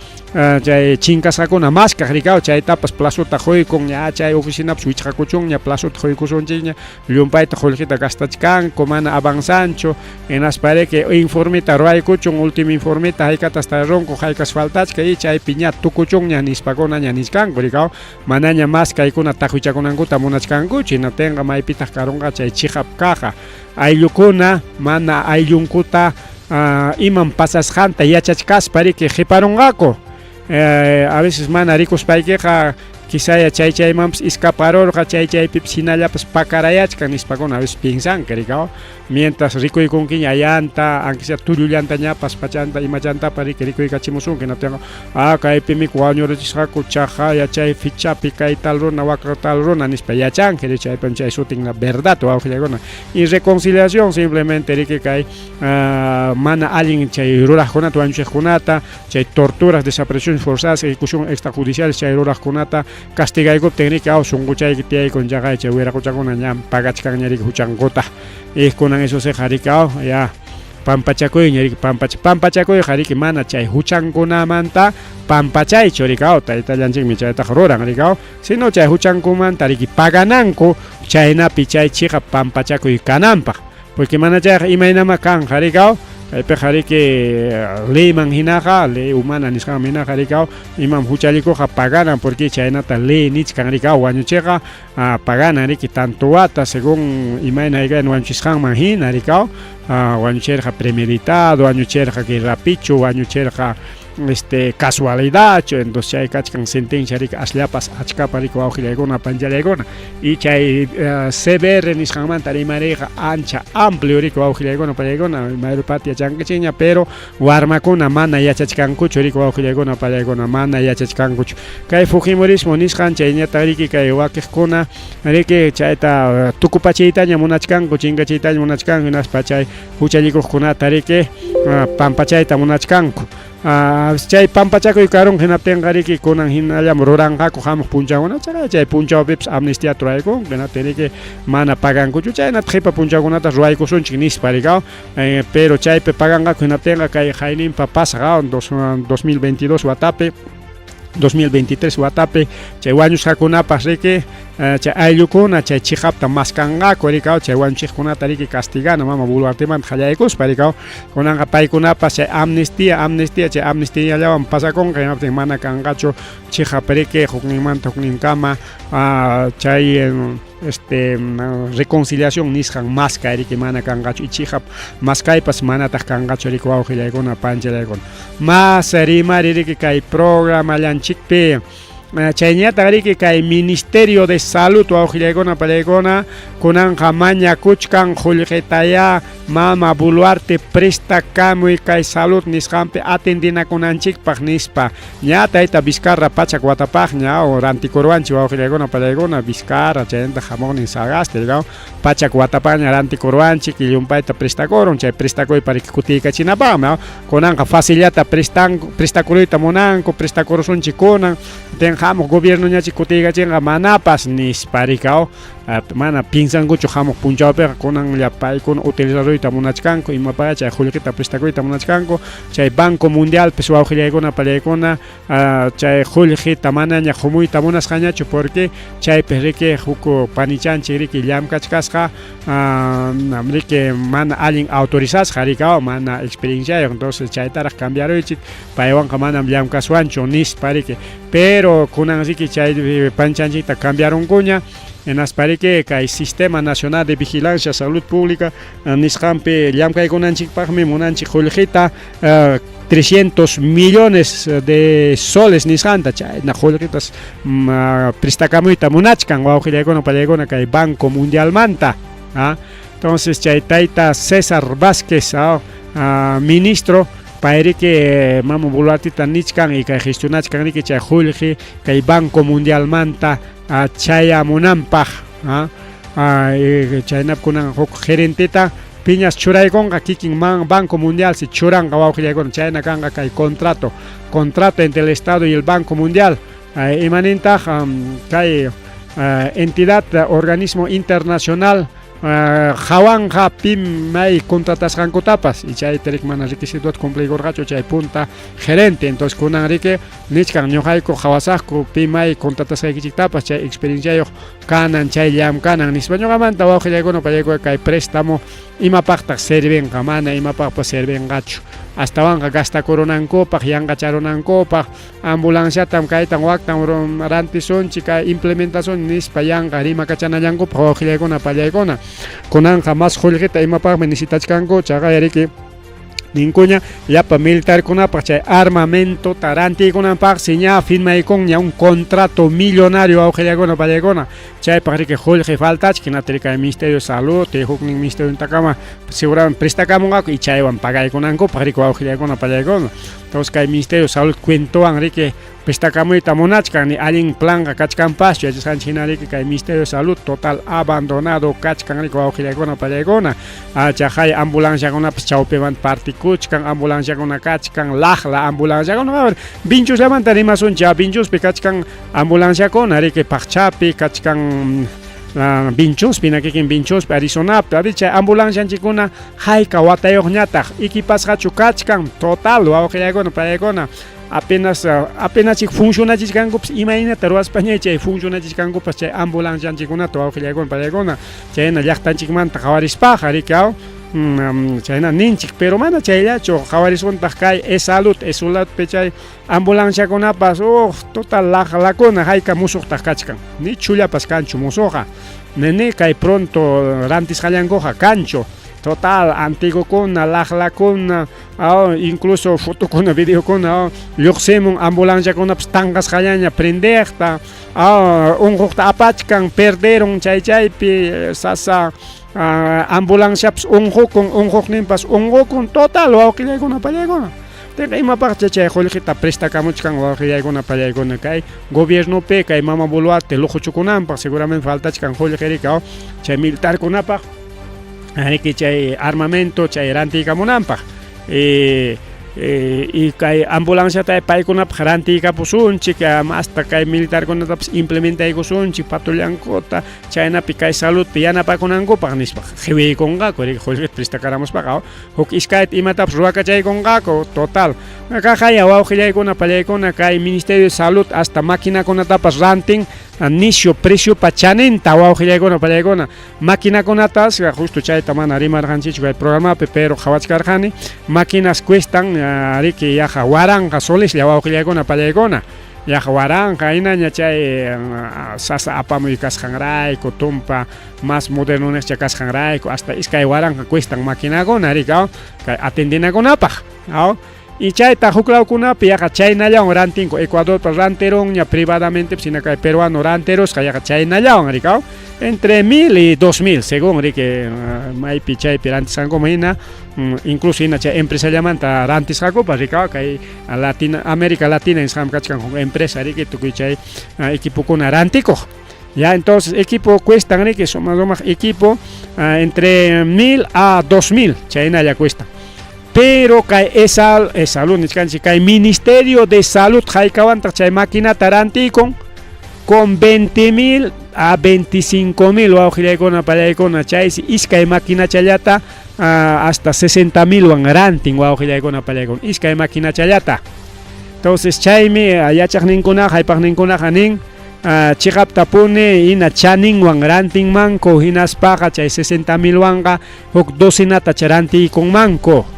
chay chinkasqakuna maskaq rikaw chaytapas plazota quykun ña chay oficinapas wichqakuchunña plazota quykusunchikña llumpayta qullqita gastachkanku mana avanzanchu hinaspa riki informeta ruwaykuchun último informeta haykatas tarirunku haykas faltachka y chaypi ña tukuchunña nispakuna ña nichkanku rikaw manaña mas kaykuna taqwichakunankuta munachkankuchu hinaptinqa maypitaq karunqa chay chiqap kaqqa ayllukuna mana ayllunkuta imam pasasqanta yachachkaspa riki qiparunqaku a veces mana rikuspaykiqa quizaya chay chaymanpas escaparurqa chay chaypipas hinallapas pakarayachkan nispakuna a veces piensanki rikaw mientras rikuykunkiña ayanta aunque sea tullullantañapas pachanta imachantapas riki rikuykachimusunki hinaptinqa kaypimi wañurachisqaku chaqaya chay fichapi kay tal runa wak tal runa nispa yachanki chaypim chay sutin la verdad wawqillaykuna y reconciliación simplemente riki kay mana allin chay ruraqkunata wañuchiqkunata chay torturas desapariciones forzadas ejecución extrajudiciales chay ruraqkunata castigaykuptin riki sunquchayki tiyaykun chaqay chay wiraquchakuna ña pagachkanña riki huchankuta y kunan eso se riki ya Pampachakuyña riki pampacha pampachakuyqa riki mana chay huchankunamanta pampachaychu rikaw taytallanchikmi chaytaqa ruran rikaw sino chay huchankumanta riki pagananku chaynapi chay chiqap pampachakuy kananpaq porque mana chayqa imaynama kanqa rikaw kaypiqa riki leyman hinaqa ley humana nisqanman hinaqa rikaw imam huchallikuqqa paganan porque chaynata ley nichkan rikaw wañuchiqa paganan riki tanto wata según imayna haykayna wañuchisqanman hina rikaw wañuchirqa premeditado wañuchirqa guerrapichu wañuchirqa este casualidadchu entonces chay kachkan sentencia riki asllapas achkapa riki wawqillaykuna panchallaykuna y chay CBR nisqanmanta rimariyqa ancha amplio riki wawqillaykuna pallaykuna mayorpati yachankichikña pero warmakuna mana yachachkankuchu riki wawqillaykuna pallaykuna mana yachachkankuchu kay fujimorismo nisqan chayñataq riki kay wakiqkuna riki chayta tukupachiytaña munachkanku chinkachiytaña munachkanku hinaspa chay huchallikuqkunata riki pampachayta munachkanku chay pampachakuy karun hinaptinqa riki kunan hinallam ruranqaku hamuq punchawkuna chaqa chay punchawpipas amnistiata ruraykunku hinaptin riki mana pagankuchu chaynata qipa punchawkunata ruwaykusunchik nispa rikaw pero chaypi paganqaku hinaptinqa kay hayninpa pasaq 2022 watapi 2023 watapi chay wañusqakunapas riki chay ayllukuna chay chiqapta maskanqaku rikaw chay wañuchiqkunata riki castigana mama Boluartemanta qallaykuspa rikaw kunanqa paykunapas chay amnistía amnistía chay amnistiallawan pasakunqa hinaptin mana kanqachu chiqap riki hukninmanta hukninkama chay este reconciliación nisqan maskay riki mana kanqachu y chiqap maskaypas manataq kanqachu riki wawqillaykuna panchallaykuna mas rimari riki kay programallanchikpi chayñataq riki kay Ministerio de Salud wawqillaykuna pallaykuna kunanqa mañakuchkan qullqitayá mama Boluarte prestakamuy kay salud nisqanpi atendinakunanchikpaq nispa ña tayta Vizcarra pachak watapaqña o rantikuruwanchik wawqillaykuna pallaykuna Vizcarra chaymanta hamuqnin Sagasti rikaw pachak watapaqña rantikuruwanchik llumpayta prestakurun chay prestakuypa riki kutiykachinapaqmi kunanqa facillata prestanku prestakuruyta munanku prestakurusunchik kunan tin hamuq gobiernoñachik kutiykachinqa manapas nispa rikaw mana piensankuchu hamuq punchawpiqa kunanlla paykuna utilizaruyta munachkanku imapaqa chay qullqita prestakuyta munachkanku chay Banco Mundialpis wawqillaykuna pallaykuna chay qullqita manaña qumuyta munasqañachu porque chaypi riki huk panichanchik riki llamkachkasqa riki mana allin autorizasqa rikaw mana experienciayuq entonces chaytaraq cambiaruychik paywanqa manam llamkaswanchu nispa riki pero kunan riki chay panichanchikta cambiarunkuña hinaspa riki kay Sistema Nacional de Vigilancia Salud Pública nisqanpi llamkaykunanchikpaqmi munanchik qullqita 300 millones de soles nisqanta chayna qullqitas prestakamuyta munachkan wawqillaykuna pallaykuna kay Banco Mundialmanta entonces chay tayta César Vásquez ministro pay riki mama Boluartita nichkan y kay gestionachkan riki chay qullqi kay Banco Mundialmanta chayamunanpaq chaynap kunan huk gerenteta piñas churaykunqa kikin man Banco Mundial si churanqa wawqillaykuna chayna kanqa kay contrato entre el Estado y el Banco Mundial imanintaq kay entidad organismo internacional hawanqa pim may contratasqankutapas y chayta riki mana requisitota cumpliykurqachu chay punta gerente entonces kunan riki nichkan ñuqayku qhawasaqku pi may contratasqaykichiktapas chay experienciayuq kanan chay llamkanan nispa ñuqamanta wawqillaykuna pallaykuna kay préstamo imapaqtaq servinqa mana imapaqpas servinqachu astawanqa gastakurunankupaq yanqacharunankupaq ambulanciatam kaytan waktan rantisunchik kay implementación nispa yanqa rimakachanallankupaq wawqillaykuna pallaykuna kunanqa mas qullqita imapaqmi necesitachkanku chaqay riki ninkuña llapa militarkunapaq chay armamentota rantiykunanpaqsi ña firmaykunña un contrato millonario wawqillaykuna pallaykuna chaypaq riki qullqi faltachka hinata kay Ministerio de Salud huknin ministeriontakama seguramente prestakamunqaku y chaywan pagaykunankupaq riki wawqillaykuna pallaykuna entonces kay Ministerio de Salud cuentowan riki prestakamuyta munachkan ni allin planqa kachkanpaschu yachasqanchik hina riki kay Ministerio de Salud total abandonado kachkan riki wawqillaykuna pallaykuna chaqay ambulanciakunapas chawpimanta partikuchkan ambulanciakuna kachkan laqla ambulanciakuna Vinchusllamanta rimasunchik Vinchuspi kachkan ambulanciakuna riki Paqchapi kachkan Vinchospi, hina kikin Vinchospi, Arizonapi, a chay ambulancianchikkuna hayka watayuqñataq equipasqachu kachkan, total wawqillaykuna payaykuna apenas apenachik funcionachichkankupas imaynata ruwaspaña chay funcionachichkankupas chay ambulancianchikkunata wawqillaykuna payaykuna chayna llaqtanchikmanta qawarispaqa riki aw chayna ninchik pero mana chayllachu qawarisuntaq kay eSalud eSaludpi chay ambulanciakunapas uq total laqlakuna hayka musuqtaq kachkan ni chullapas kanchu musuqqa nini kay pronto rantisqallankuqa kanchu total antiguokuna laqlakuna aw incluso fotokuna videokuna aw lluqsimun ambulanciakunapas tanqasqallaña prendeqta aw unquqta apachkan perderun chay chaypi sasa ambulanciapas unqukun unquqninpas unqukun total wawqillaykuna pallaykuna tinqa imapaqcha chay qullqita prestakamuchkan wawqillaykuna pallaykuna kay gobiernopi kay mama Boluarte luquchukunanpaq seguramente faltachkan qullqi riki aw chay militarkunapaq riki chay armamento chay rantiykamunanpaq y kay ambulanciata paykunapaq rantiykapusunchik hasta kay militarkunatapas implementaykusunchik patrullankuta chaynapi kay saludpi yanapakunankupaq nispa qiwiykunqaku riki qullqita prestakaramuspaqa huk iskayta imatapas ruwakachaykunqaku total kaqaya wawqillaykuna pallaykuna kay Ministerio de Salud hasta maquinakunatapas rantin nisyu preciopa chaninta wawqillaykuna pallaykuna maquinakunatas justo chayta mana rimarqanchikchu kay programapi pero qhawachkarqani máquinas cuestan riki yaqa 1000 soleslla wawqillaykuna pallaykuna yaqa 1000 hinaña chay sasa apamuy kasqanrayku tumpa más modernoneqcha kasqanrayku hasta 2000 cuestan maquinakuna riki aw kay atendinakunapaq aw y chayta huk lawkunapi yaqa chaynallawan rantinku Ecuadorpa rantirunña privadamente hina kay peruano rantirusqa yaqa chaynallawan riki aw entre 1000 y 2000 según riki maypi chaypi rantisqankuman hina incluso hina chay empresallamanta rantisqakupas riki aw kay Latina América Latina nisqanpi kachkan huk empresa riki tukuy chay equipokuna rantikuq. Ya entonces equipo cuestan riki sumaq sumaq equipo entre 1000 a 2000 chaynalla cuesta. Pero kay eSalud nichkanchik kay Ministerio de Salud haykawantaq chay maquinata rantikun con 20,000 a 25,000 wawqillaykuna pallaykuna chaysi iskay maquinachallata hasta 60,000 wan rantin wawqillaykuna pallaykuna iskay maquinachallata. Entonces chaymi yachaqninkunaqa haypaqninkunaqa nin chiqaptapuni hina chaninwan rantinmanku hinaspaqa chay 60,000 wanqa huk docenata rantiykunmanku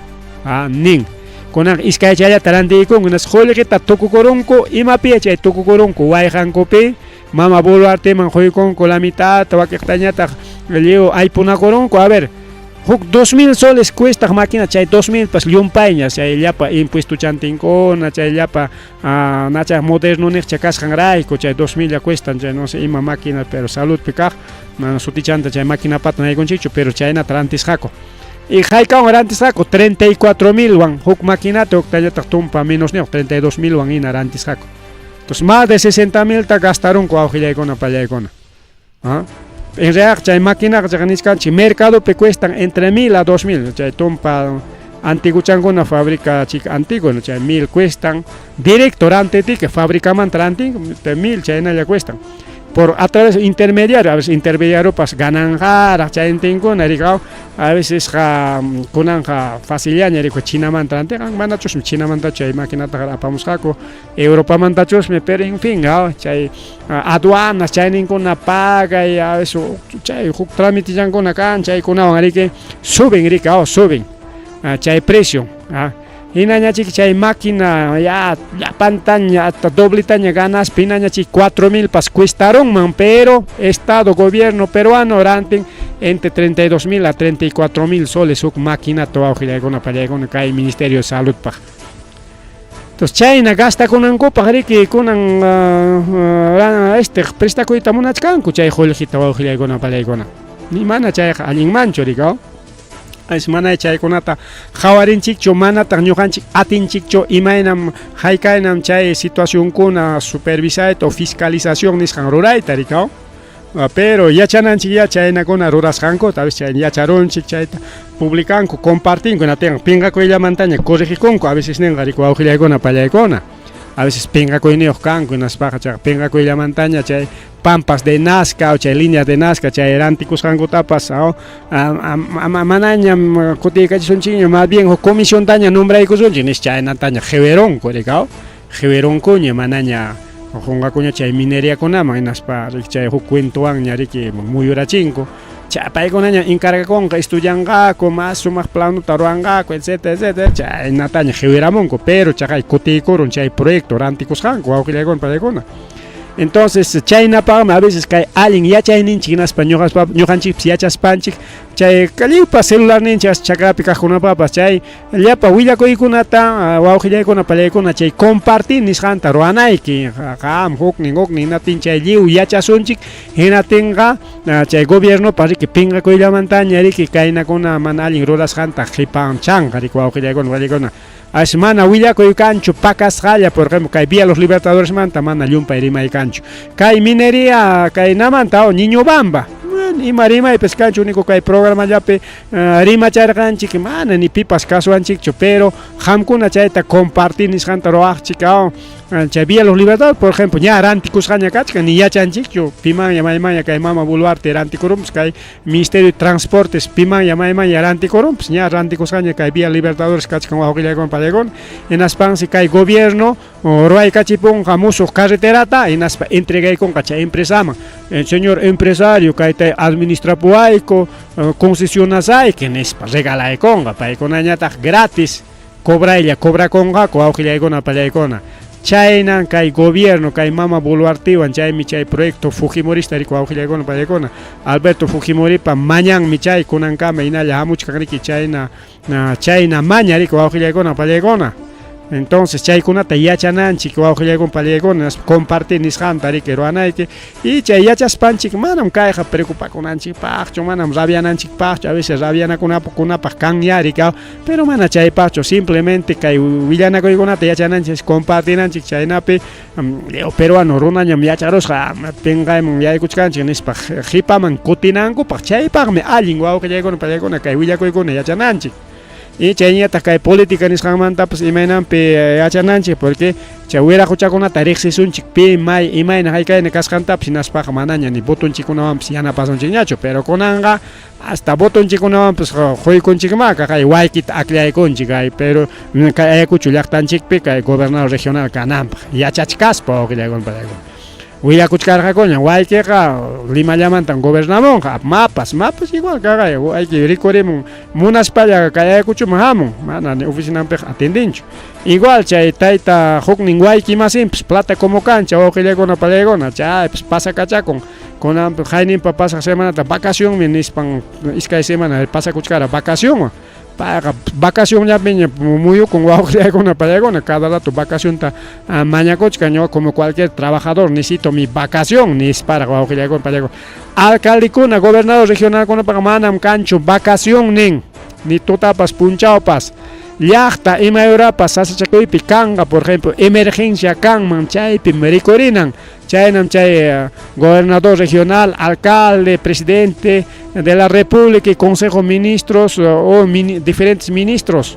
nin. Kunanqa iskaychallata rantiykunku hinaspa qullqita tukukurunku imapi chay tukukurunku wayqankupi mama Boluarteman quykunku la mitad wakiqtañataq lliw aypunakurunku a ver huk 2000 soles cuestaq máquina chay 2000 pas llumpayña chay llapa impuesto chantinkuna chay llapa nacha moderno niqcha kasqanrayku chay 2000 lla cuestan chay no sé ima máquina pero saludpi kaq mana sutichanta chay maquinapata naykunchikchu pero chaynata rantisqaku y haykawan rantisqaku 34,000 wan huk maquinata huktañataq tumpa menos niyuq 32,000 wan hina rantisqaku. Entonces más de 60,000 ta gastarunku wawqillaykuna pallaykuna. En realidad chay maquinaqa chaqa nichkanchik mercadopi cuestan entre 1000 a 2000 chay tumpa antiguchankuna fábrica chika antiguo chay 1000 cuestan directo rantitika fabricamanta rantin 1000 chaynalla cuestan por a través intermediario a veces intermediariopas gananqaraq chayntinkuna riki a veces qa kunanqa facillaña riki Chinamanta rantinqa manachusmi Chinamanta chay maquinataqa apamusqaku Europamantachusmi pero en fin chay aduanas chayninkuna pagay a veces chay huk tramitillankuna kan chaykunawan riki suben riki suben chay precio hinañachik chay máquina ya llapantaña hasta dobletaña ganaspa hinañachik 4000 pas cuestarunman pero estado gobierno peruano rantin entre 32,000 a 34,000 soles huk maquinata wawqillaykuna pallaykuna kay Ministerio de Saludpaq. Entonces chayna gastakunankupaq riki kunan este prestakuyta munachkanku chay qullqita wawqillaykuna pallaykuna ni mana chayqa allinmanchu riki es mana chaykunata qhawarinchikchu manataq ñuqanchik atinchikchu imaynam haykaynam chay situacionkuna supervisayta o fiscalización nisqan rurayta riki pero yachananchik ya chaynakuna rurasqankuta a veces chay yacharunchik chayta publicanku compartinku hinatinqa pinqakuyllamantaña corregikunku a veces ninqa riki wawqillaykuna pallaykuna a veces pinqakuyniyuq kanku hinaspaqa chayqa pinqakuyllamantaña chay Pampas de Nazca o chay líneas de Nazca chay rantikusqankutapas manañam kutiykachisunchikña más bien huk comisiontaña nombraykusunchik nispa chaynataña qiwironku rikaw qiwironkuña manaña qunqakuña chay mineriakunaman hinaspa chay huk cuentowanña riki muyurachinku chay paykunaña encargakunqa estudianqaku más sumaq planota ruwanqaku etcétera etcétera chaynataña qiwiramunku pero chaqay kutiykurun chay proyecto rantikusqanku wawqillaykuna paykuna. Entonces chaynapaqmi a veces kay allin yachayninchik hinaspa ñuqanchikpas yachaspanchik chay lliwpa celularninchik chakrapi kaqkunapapas chay llapa willakuykunata wawqillaykuna pallaykuna chay compartir nisqanta ruwanayki qam huknin huknin hinaptin chay lliw yachasunchik hinaptinqa chay gobiernopa riki pinqakuyllamantaña riki kaynakuna mana allin rurasqanta qipanchanqa riki wawqillaykuna pallaykuna. As mana willakuy kanchu pakasqalla, por ejemplo, kay Vía Los Libertadoresmanta mana llumpay rimay kanchu. Kay minería kaynamanta o Niñobamba, ima rimaypas kanchu, único kay programallapi rimacharqanchik, mana ni pipas kasuwanchikchu, pero qamkuna chayta compartir nisqanta ruwaqchik, chay Vía Los Libertadores, por ejemplo, ña rantikusqaña kachkan, ni yachanchikchu, pimanña maymanña kay Mama Boluarte rantikurunpas, kay Ministerio de Transportes pimanña maymanña rantikurunpas, ña rantikusqaña kay Vía Libertadores kachkan wawqillaykuna pallaykuna, hinaspansi kay gobierno ruwaykachipunqa musuq carreterata, hinaspa entregaykunqa chay empresaman, señor empresario kayta administrapuwayku, concesionasayki nispa regalaykunqa, paykunañataq gratis cobraylla cobrakunqaku wawqillaykuna pallaykuna. Chaynan kay gobierno, kay Mama Boluartewan, chaymi chay proyecto Fujimorista riku wawqillaykuna pallaykuna, Alberto Fujimoripa mañanmi chay kunankama hinalla hamuchkan riki chayna chayna maña riku wawqillaykuna pallaykuna. Entonces chaykunata yachananchik wawqillaykuna pallaykuna, compartir nisqanta riki ruwanayki, y chay yachaspanchik manam kayqa preocupakunanchikpaqchu, manam rabiananchikpaqchu, a veces rabianakunapaq kan ya riki, pero mana chaypaqchu, simplemente kay willanakuykunata yachananchik, compartinanchik, chaynapi peruano runañam yacharusqa pinqayman yaykuchkanchik nispa qipaman kutinankupaq, chaypaqmi allin wawqillaykuna pallaykuna kay willakuykuna yachananchik. Y chayñataq kay política nisqanmantapas imaynanpi yachananchik, porque chay wiraquchakunata riqsisunchik pi may imayna haykayna kasqantapas, hinaspaqa manaña ni votonchikkunawanpas yanapasunchikñachu, pero kunanqa hasta votonchikkunawanpas quykunchikma kay waykita akllaykunchik kay pero kay Ayacucho llaqtanchikpi kay gobernador regional kananpaq yachachkaspa wawqillaykuna pallaykuna. Willakuchkarqakuña waykiqa Limallamantan gobernamunqa, mapas mapas igual kaqay wayki rikurimun munaspalla kay Ayacuchoman hamun, mana ni oficinanpiqa atendinchu. Igual chay tayta huknin wayki masinpas plata como cancha wawqillaykuna pallaykuna, chaypas pasakachakun kunan hayninpa pasaq semanata vacacionmi nispan iskay semana pasakuchkara vacacionwan. Payqa vacacionllapiña muyukun wawqillaykuna pallaykuna, cada rato vacacionta mañakuchkan, ñuqa como cualquier trabajador necesito mi vacación nisparaq wawqillaykuna pallaykuna. Alcaldekuna, gobernador regionalkunapaqa manam kanchu vacación nin, ni tutapas punchawpas. Llaqta imay horapas sasachakuypi kanqa, por ejemplo, emergencia kanman, chaypim rikurinan, chaynam chay gobernador regional, alcalde, presidente de la república y consejo ministros o diferentes ministros,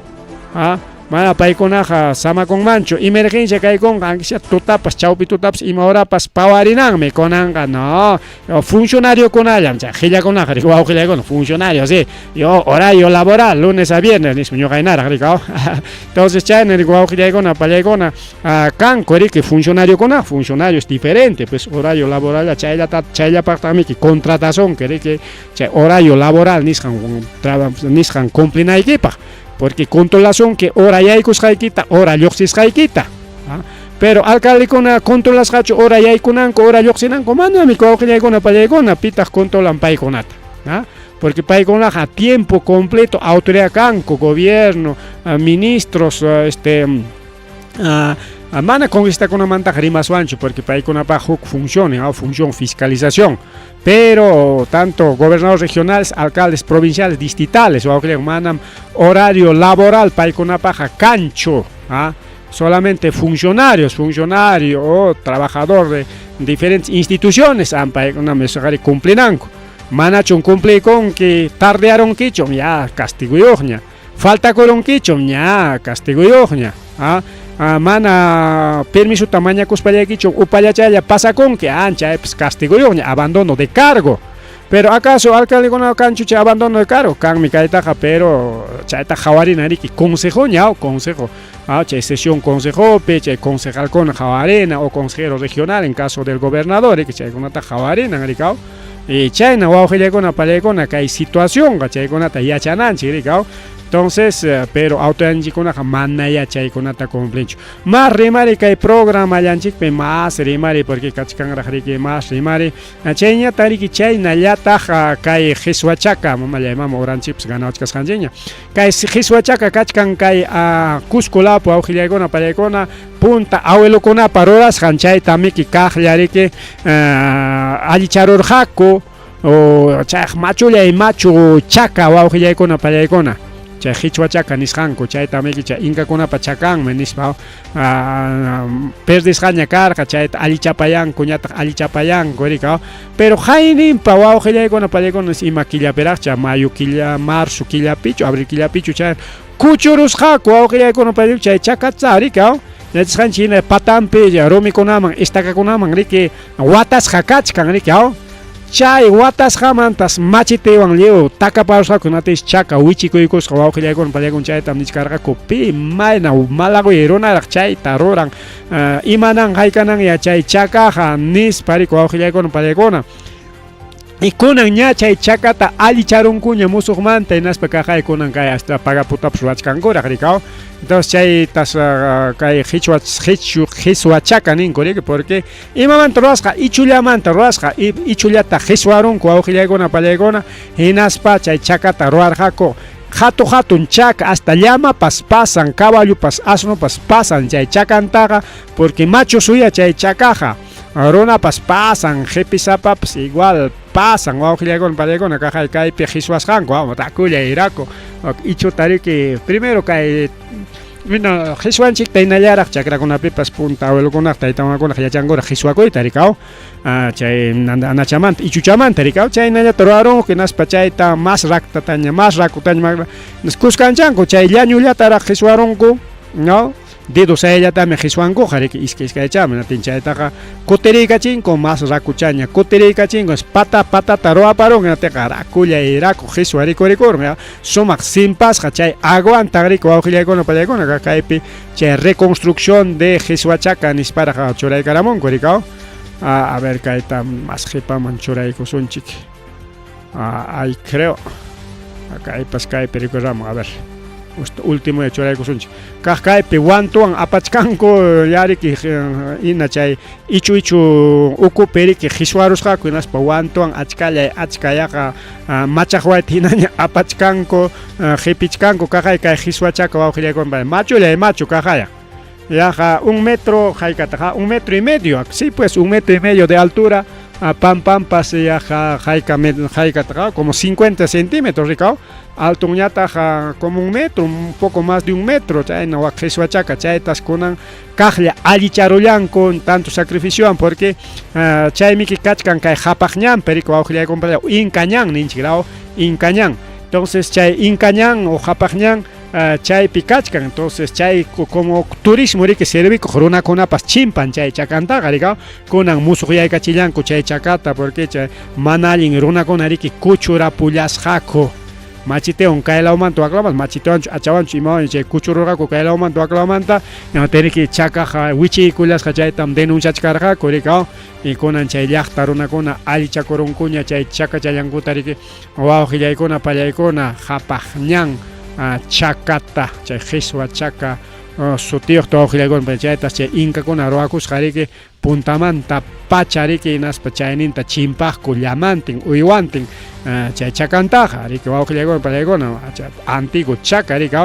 mana paykunaqa samakunmanchu, emergencia kaykunqa, aunque sea tutapas, chawpi tutapas, ima horapas pawarinanmi, kunanqa no, funcionariokunallam chay qillakunaqa riki wawqillaykuna, funcionario, sí, yo horario laboral, lunes a viernes, nispa ñuqaynaraq riki, entonces chayna riki wawqillaykuna pallaykuna, kanku riki funcionariokuna, funcionarios diferente, pues horario laboral chayllata chayllapaqtaqmiki contratasunki riki chay horario laboral nisqan nisqan cumplinaykipaq, porque controlasunki hora yaykusqaykita, hora lluqsisqaykita. Pero alcaldekuna controlasqachu hora yaykunanku, hora lluqsinanku, manami wawqillaykuna pallaykuna, pitaq controlan paykunata, porque paykunaqa tiempo completo autoridad kanku, gobierno, ministros, mana congresistakunamantaqa rimaswanchu, porque paykunapaq huk función, función fiscalización, pero tanto gobernadores regionales, alcaldes provinciales, distritales, manam horario laboral paykunapaqa kanchu, solamente funcionarios, funcionario o trabajador de diferentes instituciones paykunam cumplinanku, manachun cumplikunki, tardearunkichum, ya castiguyuqña, faltakurunkichum, ña castiguyuqña. Mana permisota mañakuspallaykichu upallachalla pasakunki, chaypas castigoyuqña, abandono de cargo. Pero acaso alcaldekuna kanchu chay abandono de cargo? Kanmi kaytaqa, pero chayta qhawarina riki consejoña, consejo, chay sesión consejopi, chay concejalkuna qhawarina o consejero regional en caso del gobernador, riki chaykunata qhawarina riki. Y chayna wawqillaykuna pallaykuna kay situacionqa chaykunata yachananchik riki. Entonces, pero autoridadkunaqa mana chaykunata cumplinchu. Más rimari kay programallanchikpi más rimari porque kachkanraq riki más rimari. Chayñata riki chaynallataq kay qhiswachaka mamallay mama uranchikpas ganawachkasqanchikña. Kay qhiswachaka kachkan kay Cusco lawpi wawqillaykuna pallaykuna punta abuelokunapa rurasqan chayta miki kaqlla riki allicharurqaku o chay machullay machu chaka wawqillaykuna pallaykuna. Chay qhichwa chaka nisqanku chayta miki chay inkakunapa chakanmi nispa perdisqaña karqa chayta allichapayanku ñataq allichapayanku riki, pero qayninpa wawqillaykuna pallaykuna ima killapiraqcha mayo killa marzo killapichu abril killapichu chay kuchurusqaku wawqillaykuna pallaykuna chay chakatsa riki, yachasqanchik hina patanpi rumikunaman estakakunaman riki watasqa kachkan riki. Chay watasqamantas machitewan lliw takaparusqaku natis chaka wichikuykusqa wawqillaykuna pallaykuna chaytam nichkarqaku pi mayna malaguy runaraq chayta ruran imanan haykananya chay chakaqa nispa riki wawqillaykuna pallaykuna. Y kunan ña chay chakata allicharunkuña musuqmanta hinaspa kaqay kunan kay hasta pagaputapas ruwachkankuraq riki. Entonces chaytas kay qhichwa qhiswa chaka ninku riki porque imamanta ruwasqa ichullamanta ruwasqa ichullata qhiswarunku wawqillaykuna pallaykuna hinaspa chay chakata ruwarqaku hatu hatun chaka hasta llamapas pasan caballopas asnopas pasan chay chakantaqa porque machu suya chay chakaqa runapas pasan qipisapapas igual pasan wawqillaykuna pallaykuna kaqay kaypi qhiswasqanku rakulla raku ichuta riki primero kay Bueno, qhiswanchikta hinallaraq chakrakunapipas punta abuelokunaq tayta mamakunaq yachankuraq qhiswakuyta rikaw chay anachamanta ichuchamanta rikaw chaynallata ruwarunku hinaspa chayta mas raktataña mas rakutaña kuskanchanku chay llañullataraq qhiswarunku, no, dedo sayllatami qhiswankuqa riki iskay iskaychami natin chaytaqa kutiriykachinku mas rakuchaña kutiriykachinku pata patata ruwaparunku natinqa rakullay raku qhiswa rikurikurun sumaq simpasqa chay aguantan riki wawqillaykuna pallaykuna kaypi chay reconstrucción de qhiswachaka nisparaq churaykaramunku rikaw. A ver kayta mas qipaman churaykusunchik. Ay creo kaypas kaypi rikuramun, a ver último churaykusunchik kaq kaypi wantuwan apachkanku yariki ina chay ichu ichu ukupi riki qhiswarusqaku hinaspa wantuwan achkallay achka yaqa machaqwayta hinaña apachkanku qipichkanku kaqay kay qhiswachaka wawqillaykuna machullay machu kaqaya yaqa 1 metro haykataqa 1,5 metros, sí pues 1,5 metros de altura, pam pampas yaqa hayka haykataqa como 50 centímetros rikaw altunñataq como 1 metro, un poco más de 1 metro chayna wak qhiswachaka chaytas kunan kaqlla allicharullanku tanto sacrificiowan porque chaymiki kachkan kay qhapaq ñanpi riki wawqillaykuna Inca ñan ninchik raw Inca ñan. Entonces chay Inca ñan o qhapaq ñan chaypi kachkan, entonces chay como turismo riki servikuq runakunapas chimpan chay chakantaqa rikaw kunan musuqyaykachillanku chay chakata porque chay mana allin runakuna riki kuchurapullasqaku machitewan kay lawmanta wak lawmanta machitewanchu achawanchu imawan chay kuchururqaku kay lawmanta wak lawmanta riki chakaqa wichiykullasqa chaytam denunciachkarqaku rikaw y kunan chay llaqta runakuna allichakurunkuña chay chakachallankuta riki wawqillaykuna pallaykuna qhapaq ñan chakata chay qhiswa chaka sutiyuqta wawqillaykuna chaytas chay inkakuna ruwakusqa riki puntamanta pacha riki hinaspa chayninta chimpaqku llamantin uywantin chay chakantaqa riki wawqillaykuna pallaykuna antiguo chaka riki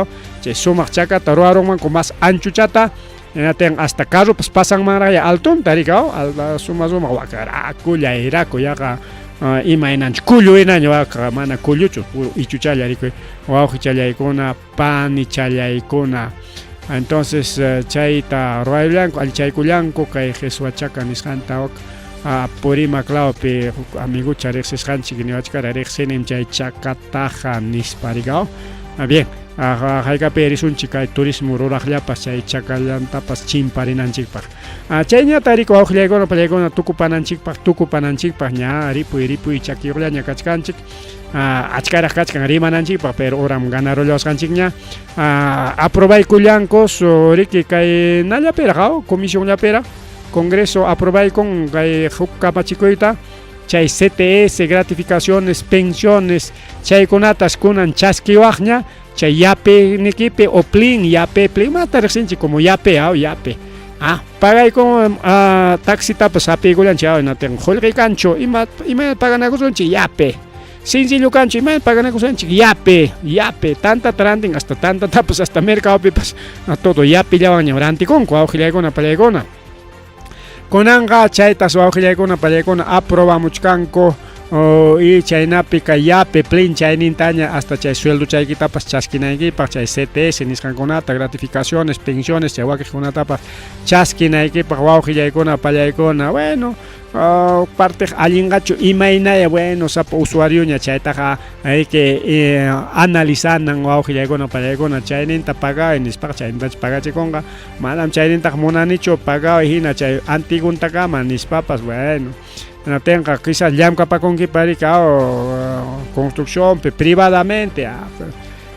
chay sumaq chakata ruwarunmanku mas anchuchata hinatin hasta carropas pasanmanraqya altunta riki suma sumaq waka rakullay raku yaqa imaynanchu kullu hinaña waka mana kulluchu puro ichuchalla riki wawqichallaykuna panichallaykuna. Entonces chayta ruwayullanku allichaykullanku kay qhiswa chaka nisqanta wak Apurímac lawpi huk amigucha riqsisqanchik niwachkara riqsinim chay chakataqa nispa rikaw. Bien. Haykapi risunchik kay turismo ruraqllapas chay chakallantapas chimparinanchikpaq. Chayñata riku wawqillaykuna pallaykuna tukupananchikpaq tukupananchikpaq ña ripuy ripuy chakiyuqllaña kachkanchik. Achkaraq kachkan rimananchikpaq pero horam ganarullawasqanchikña. Aprobaykullankus riki kay nallapiraq comisionllapiraq Congreso aprobaykun kay huk kamachikuyta chay CTS, gratificaciones, pensiones, chaykunatas kunan chaskiwaqña chay yape nikipi o plin, yape, plin, mata riqsinchik como yape, yape. Pagaykun taxitapas hapiykullanchik, natin qullqi kanchu, ima ima paganakusunchik, yape. Sencillo kanchu, ima paganakusunchik, yape, yape, tanta rantin hasta tantatapas hasta mercadopipas todo yapellawanña rantikunku wawqillaykuna pallaykuna. Kunanqa chaytas wawqillaykuna pallaykuna aprobamuchkanku y chaynapi kay yape plin chaynintaña hasta chay sueldo chaykitapas chaskinaykipaq chay CTS nisqankunata gratificaciones, pensiones chay wakiqkunatapas chaskinaykipaq wawqillaykuna pallaykuna. Bueno, partiq allinqachu imaynaya bueno sapa usuarioña chaytaqa hay que analizanan wawqillaykuna pallaykuna chayninta pagaway nispaqa chaynintachu pagachikunqa manam chaynintaqa munanichu pagaway hina chay antiguntakama nispapas bueno hinaptinqa quizás llamkapakunkipa riki construccionpi privadamente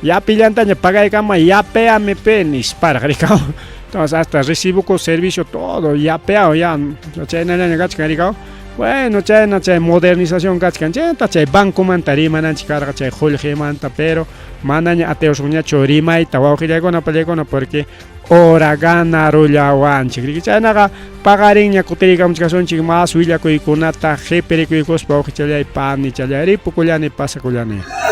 yapillantaña pagaykama yapeame pe nisparaq riki entonces hasta recibo con servicio todo yapeado ya chaynallaña kachkan riki bueno chayna chay modernización kachkan chayta chay bancomanta rimananchik karqa chay qullqimanta pero manaña atiwasunñachu rimayta wawqillaykuna pallaykuna porque hora ganarullawanchik riki chaynaqa paqarinña kutirikamuchkasunchik mas willakuykunata qhipirikuykuspa wawqichallay panichallay ripukullani pasakullani.